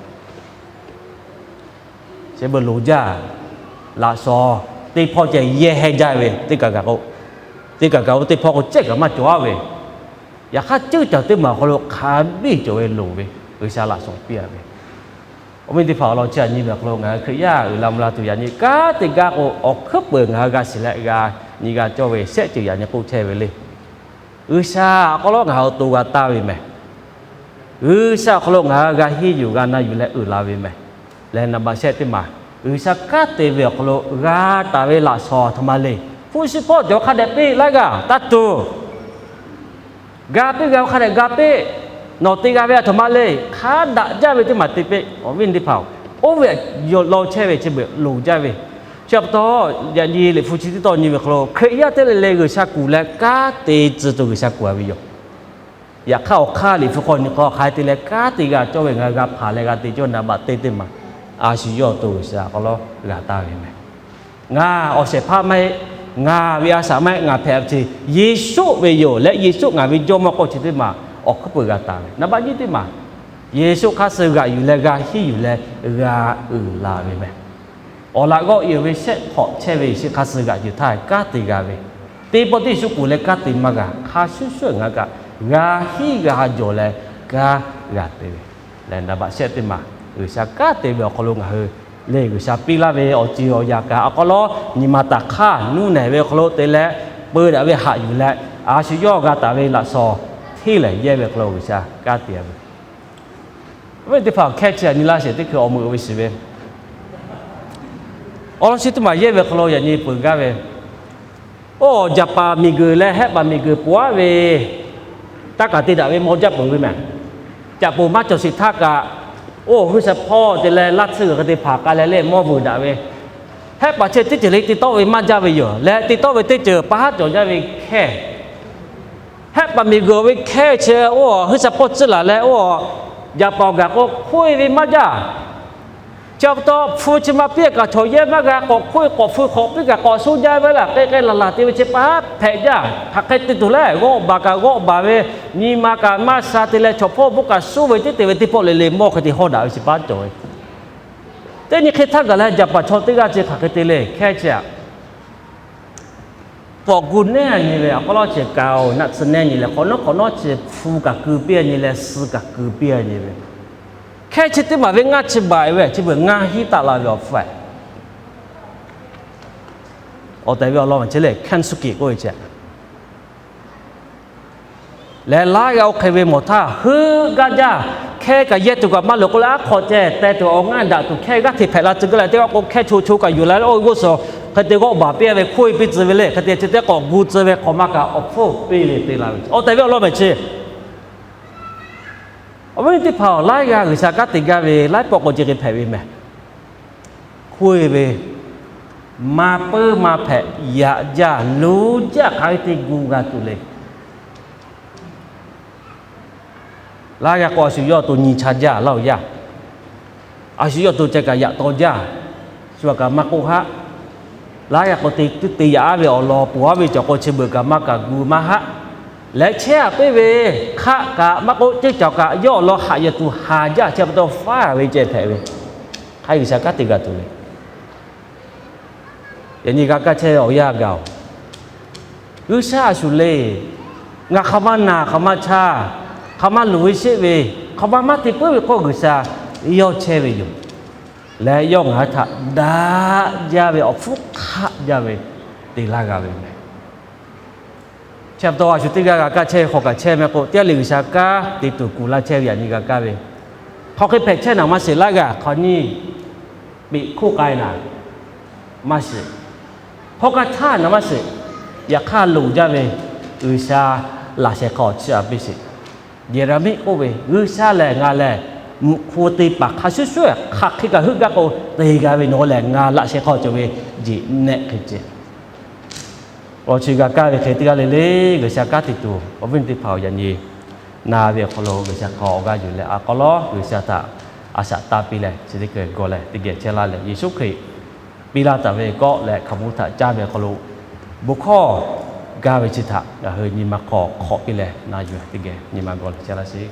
Chi beuꞈ loˍ jaˇ. Laꞈ shawˍ teˇ hpawˇ ceh yehˇ heh jaˇ ve teˇ kaˬ kaˬ k'o, teˇ kaˬ kaˬ k'o teˇ hpawˇ k'o cehˇ kaꞈ maˇ cawˬ-a ve. Yaꞈ hk'aˇ ceuˇ caˬ teˇ maˬ awˬ hk'aw lo hk'a biˇ cawˬ ve loˍ ve G'uiˬsha laꞈ shawˍ piˇ-a ve. Awˬ viˉ teˇ hpaˍ awˬ lawn chi aꞈ nyi ve awˬ hk'aw lo ngaˬ hui Hkriꞈ yaˇ uiˍ la mvuh la tuˬ yaꞈ nyi kanˉ te gaˇ k'o, awˬ hkuiˉ peuˬ ngaˬ hui g'a shiˍ leh g'a nyi g'a cawˇ ve shehˆ ceuˬ yaꞈ nyi k'oˆ chehˇ ve le. G'uiˬsha awˬ hk'aw lo ngaˬ hui awˬ to g'a taˇ ve meh. G'uiˬsha awˬ hk'aw lo ngaˬ hui g'a henˇ yuˬ g'a na yuˬ leh uiˍ la ve meh. Leh naˍ baꞈ shehˆ teˇ maˬ, G'uiˬsha kanˉ te ve awˬ hk'aw lo g'a taˍ ve laꞈ shawˍ aˬ htoꞈ ma le. Hpu shi hpawˇ cawˬ hk'a dehꞈ piˇ laˇ g'aˇ taˇ tuˬ, ga piˇ g'a hk'a dehꞈ ga piˇ. Nawˬ te g'a ve aˬ htoꞈ ma le, hk'a daꞈ jaˇ ve teˇ maˬ te piˇ. Awˬ viˉ teˇ hpaˍ-oˬ, oˇ ve law chehˇ ve chi beuꞈ loˍ jaˇ ve. Chi pa taw, yaꞈ nyi Liꞈ hpu chi teˇ tawˇ nyi ve awˬ hk'aw lo Hkriꞈ yaˇ teˇ le le G'uiˬsha kuˬ leh kanˉ te tcuh tuˬ G'uiˬsha kuˬ-a ve yoˬ. Yaꞈ hk'aˇ awˬ hk'aˇ Liꞈ hpu hk'aw nyi hk'aw hk'aˬ hk'e te leh kanˉ te g'a cawˇ ve ngaˬ hui g'a hpanˍ leh g'a te cawˇ naˍ baꞈ teˇ teˇ maˬ a shu yawˇ awˬ to G'uiˬsha awˬ hk'aw lo g'a taˇ ve meh. Ngaˬ awˬ shehˍ hpaˇ maˇ heˆ, ngaˬ ve a shaꞈ maˇ heˆ, ngaˬ hpehꞈ ve chi Yeˍsuˆ ve yoˬ leh Yeˍsuˆ ngaˬ ve Jawˇmawˇ k'oˆ chi teˇ maˬ awˬ hkuiˉ peuˬ g'a taˍ ve. Naˍ baꞈ nyiˇ teˇ maˬ, Yeˍsuˆ hk'aˇ suh g'aꞈ yuˬ leh g'a henˇ yuˬ leh g'a uiˍ la ve meh. Awˬ laꞈ g'awˇ i-oˬ ve shehˆ hk'awꞈ chehˇ ve Yeˍsuˆ hk'aˇ suh g'aꞈ yuˬ htaˇ kanˉ te g'a ve, teˇ pawˆ teˇ Yeˍsuˆ kuˬ leh kanˉ te maˇ g'a. Hk'a shuˍ shuˍ ngaˬ hui kaꞈ g'a henˇ g'a jawˬ leh kanˉ g'a te ve. Leh naˍ baꞈ shehˆ teˇ maˬ, G'uiˬsha kanˉ te ve awˬ hk'aw lo ngaˬ hui le G'uiˬsha piˇ laˇ ve awˬ ceuˬ awˬ yaꞈ kaꞈ awˬ hk'aw lo nyi ma taˍ hk'aˇ nuˇ nehˬ ve awˬ hk'aw lo te leh peu daꞈ ve haꞈ yuˬ leh a shu yawˇ g'a taˍ ve laꞈ shawˍ hteˇ lehˬ yehˇ ve awˬ hk'aw lo G'uiˬsha kanˉ te ve. Awˬ viˉ teˇ hpaˍ hkehˇ chi aꞈ nyi laˇ shehˍ teˇ hkui awˬ meuꞈ ve shiˍ ve awˬ lawn chi teˇ maˬ yehˇ ve awˬ hk'aw lo yaꞈ nyi peuˬ gaˇ ve Oˇ jaˍ paˍ miˬ guiˬ leh hehˆ paˍ miˬ guiˬ poˬ aˉ ve taˇ kaˍ te daꞈ ve mawˇ jaˇ peuˬ ve mehˬ. Caꞈ poˬ maˇ cawˬ sheˍ htaˇ kaꞈ, oˇ hui shaˍ hpawˇ te leh laˇ tsuhˇ g'uiˬ hk'e te hpanˍ k'ai leh le mawˇ vuiˬ daꞈ ve, hehˆ paˍ chi teˇ ceuˬ le te tawˆ ve maˇ jaˇ ve yoˬ. Leh te tawˆ ve teˇ ceuˬ pa haˉ cawˬ jaˇ ve hkehˇ. Hehˆ paˍ miˬ guiˬ ve hkehˇ chi oˇ hui shaˍ hpawˇ tcuhˉ laˬ leh oˇ jaˍ paˍ awˬ gaˬ k'o hk'oˆ e ve maˇ jaˇ. Chi pa taw hpu chi ma piˇ kaꞈ chaw yehˇ maˇ g'a, k'awꞈ hk'oˆ e k'awꞈ hpu hk'awꞈ piˇ kaꞈ k'awꞈ sho jaˇ ve laˬ, k'ai k'ai laˬ laˬ te ve chi pa haˉ hpehꞈ jaˇ. Hk'aˬ hk'e te tuˬ lehˬ, g'awˆ baˬ kaꞈ g'awˆ baˬ ve, nyi ma kaꞈ maˇ sha te leh chaw hpawˇ bon kaꞈ suˉ ve teˇ te ve teˇ pawˆ le le mawˇ hk'e te hawˇ daꞈ ve chi pa cawˬ ve. Teˇ nyi hk'e htaˇ gaˬ leh jaˍ paˍ chaw teˇ g'aˇ chi hk'aˬ hk'e te le hkehˇ chi aꞈ k'awꞈ gu nehˇ nyi ve awˬ hk'aw lo chi kaꞈ oˬ naˆ tsuhˇ nehˇ nyi leh hk'awꞈ nawˉ hk'awꞈ nawˉ chi hpu kaꞈ keu piˇ nyi leh suh kaꞈ keu piˇ nyi ve, hkehˇ chi teˇ maˬ ve ngaˇ chi baˬ ve chi beuꞈ ngaˇ hinˉ taˆ la ve awˬ hpfuhˇ. Awˬ tehˬ ve awˬ lawn chi lehˬ Kentucky k'oˆ ve chi lehˬ, laˇ g'a oˇ hk'e ve mawˬ htaˇ heuˆ gaˇ jaˇ. Hkehˇ kaꞈ yehˇ tuˬ kaꞈ maˇ loˍ k'oˆ leh, aˉ hk'awꞈ ceh teh tuˬ awˬ ngaˇ daꞈ tuˬ hkehˇ g'aˇ hteꞈ hpehꞈ la tcuh gaˇ leh, teˇ g'aˇ k'o hkehˇ cho cho kaꞈ yuˬ la leh oˇ g'uˇ suhˍ hk'e te g'awˆ baˬ piˇ ve, hk'oˆ e piˇ tcuh ve le, hk'e te chi teˇ k'awꞈ gu tcuh ve hk'awꞈ ma kaꞈ awˬ hpfuhˇ piˇ ve te la ve. Awˬ tehˬ ve awˬ lawn mehˬ chi awˬ viˉ teˇ hpaˍ-oˬ, laiˉ g'aˇ G'uiˬsha kanˉ te gaˇ ve laiˉ pawˆ k'o chi hk'e hpehꞈ ve mehˬ. Hk'oˆ e ve maˇ puiˉ maˇ hpehꞈ, yaꞈ jaˇ, luˬ jaˇ, hk'aˬ hk'e te gu g'a tuˬ le. Laiˉ g'aˇ k'o a shu yawˇ to nyi cha jaˇ laˇ-oˬ yaˇ. A shu yawˇ to ceh kaꞈ yaꞈ taw jaˇ. Shu aꞈ kaꞈ maˇ k'oˆ haˆ. Laiˉ g'aˇ k'o te tuˉ te yaꞈ aˉ ve awˬ lawn poˬ aˉ ve cawˬ k'o chi beuꞈ kaꞈ maˇ kaꞈ gu maˇ haˆ. Leh chehˇ aꞈ piˇ ve hk'aˆ kaꞈ maˇ k'oˆ, ceuˇ cawˬ kaꞈ yawˇ awˬ lawn haꞈ yehˬ tuˬ haˍ jaˇ, chi pa taw faˉ ve ceh hpehꞈ ve, hk'aˬ hk'e G'uiˬsha kanˉ te g'a tuˬ le. Yaꞈ nyi g'a kaˇ chehˇ ve awˬ yanˇ gaˬ-oˬ, G'uiˬsha a shu le. Ngaˬ hk'aˬ ma naˬ, hk'aˬ ma chaˇ, hk'aˬ ma luˬ ve sheˆ ve, hk'aˬ ma maˇ te puiˉ ve k'o G'uiˬsha yawˇ chehˇ ve yoˬ. Leh yawˇ ngaˬ hui htaꞈ daꞈ jaˇ ve awˬ hpfuhˇ hk'aˆ jaˇ ve te laˇ g'a ve mehˬ. Chi pa taw a shu teˇ g'aˇ g'a kaˇ chehˇ ve hk'aw kaꞈ chehˇ mehˆ k'o, teˇ g'aˇ le G'uiˬsha kanˉ te tuˬ kuˬ laˇ chehˇ ve yaꞈ nyi g'a kaˇ ve, hk'aˬ hk'e hpehꞈ chehˇ naˍ maˇ shiˍ, laiˉ g'aˇ hk'aw nyi peꞈ hk'oˆ k'ai naˍ maˇ shiˍ, hk'aw k'ai htaˇ naˍ maˇ shiˍ. Yaꞈ hk'aˇ loˍ jaˇ ve G'uiˬsha laꞈ sheh hk'aw chi a piˇ sheˍ. Yeˍraˍmiˆ k'oˆ ve, G'uiˬsha lehˬ ngaˬ lehˬ mvuhꞈ hk'o te paˍ hk'a shuˍ shuˍ hk'aˬ hk'e kaꞈ heuˆ gaˇ k'o te g'a ve, nawˬ hui lehˬ ngaˬ laꞈ sheh hk'aw cawˬ ve jeꞈ nehˆ hk'e ceh. Awˬ chi g'a kaˇ ve hk'e teˇ g'aˇ le le G'uiˬsha kanˉ te tuˬ awˬ viˉ teˇ hpaˍ-oˬ, yaꞈ nyi na ve awˬ hk'aw lo G'uiˬsha hk'aw awˬ g'aˇ yuˬ leh a k'aw lawˉ G'uiˬsha htaꞈ a shaꞈ tanˇ piˇ leh chi teˇ hkui gawˬ leh teˇ geh chehˇ laˇ leh Yeˍsuˆ Hkriꞈ piˇ laˇ taˍ ve kawˆ leh hkaoˍmonˇ htaꞈ caˇ ve awˬ hk'aw lo bon hkawˇ gaˇ ve chi htaꞈ ngaˬ hui nyi ma hk'aw hk'awꞈ piˇ leh na yuˬ teˇ geh nyi ma gawˬ leh chehˇ laˇ sheˍ.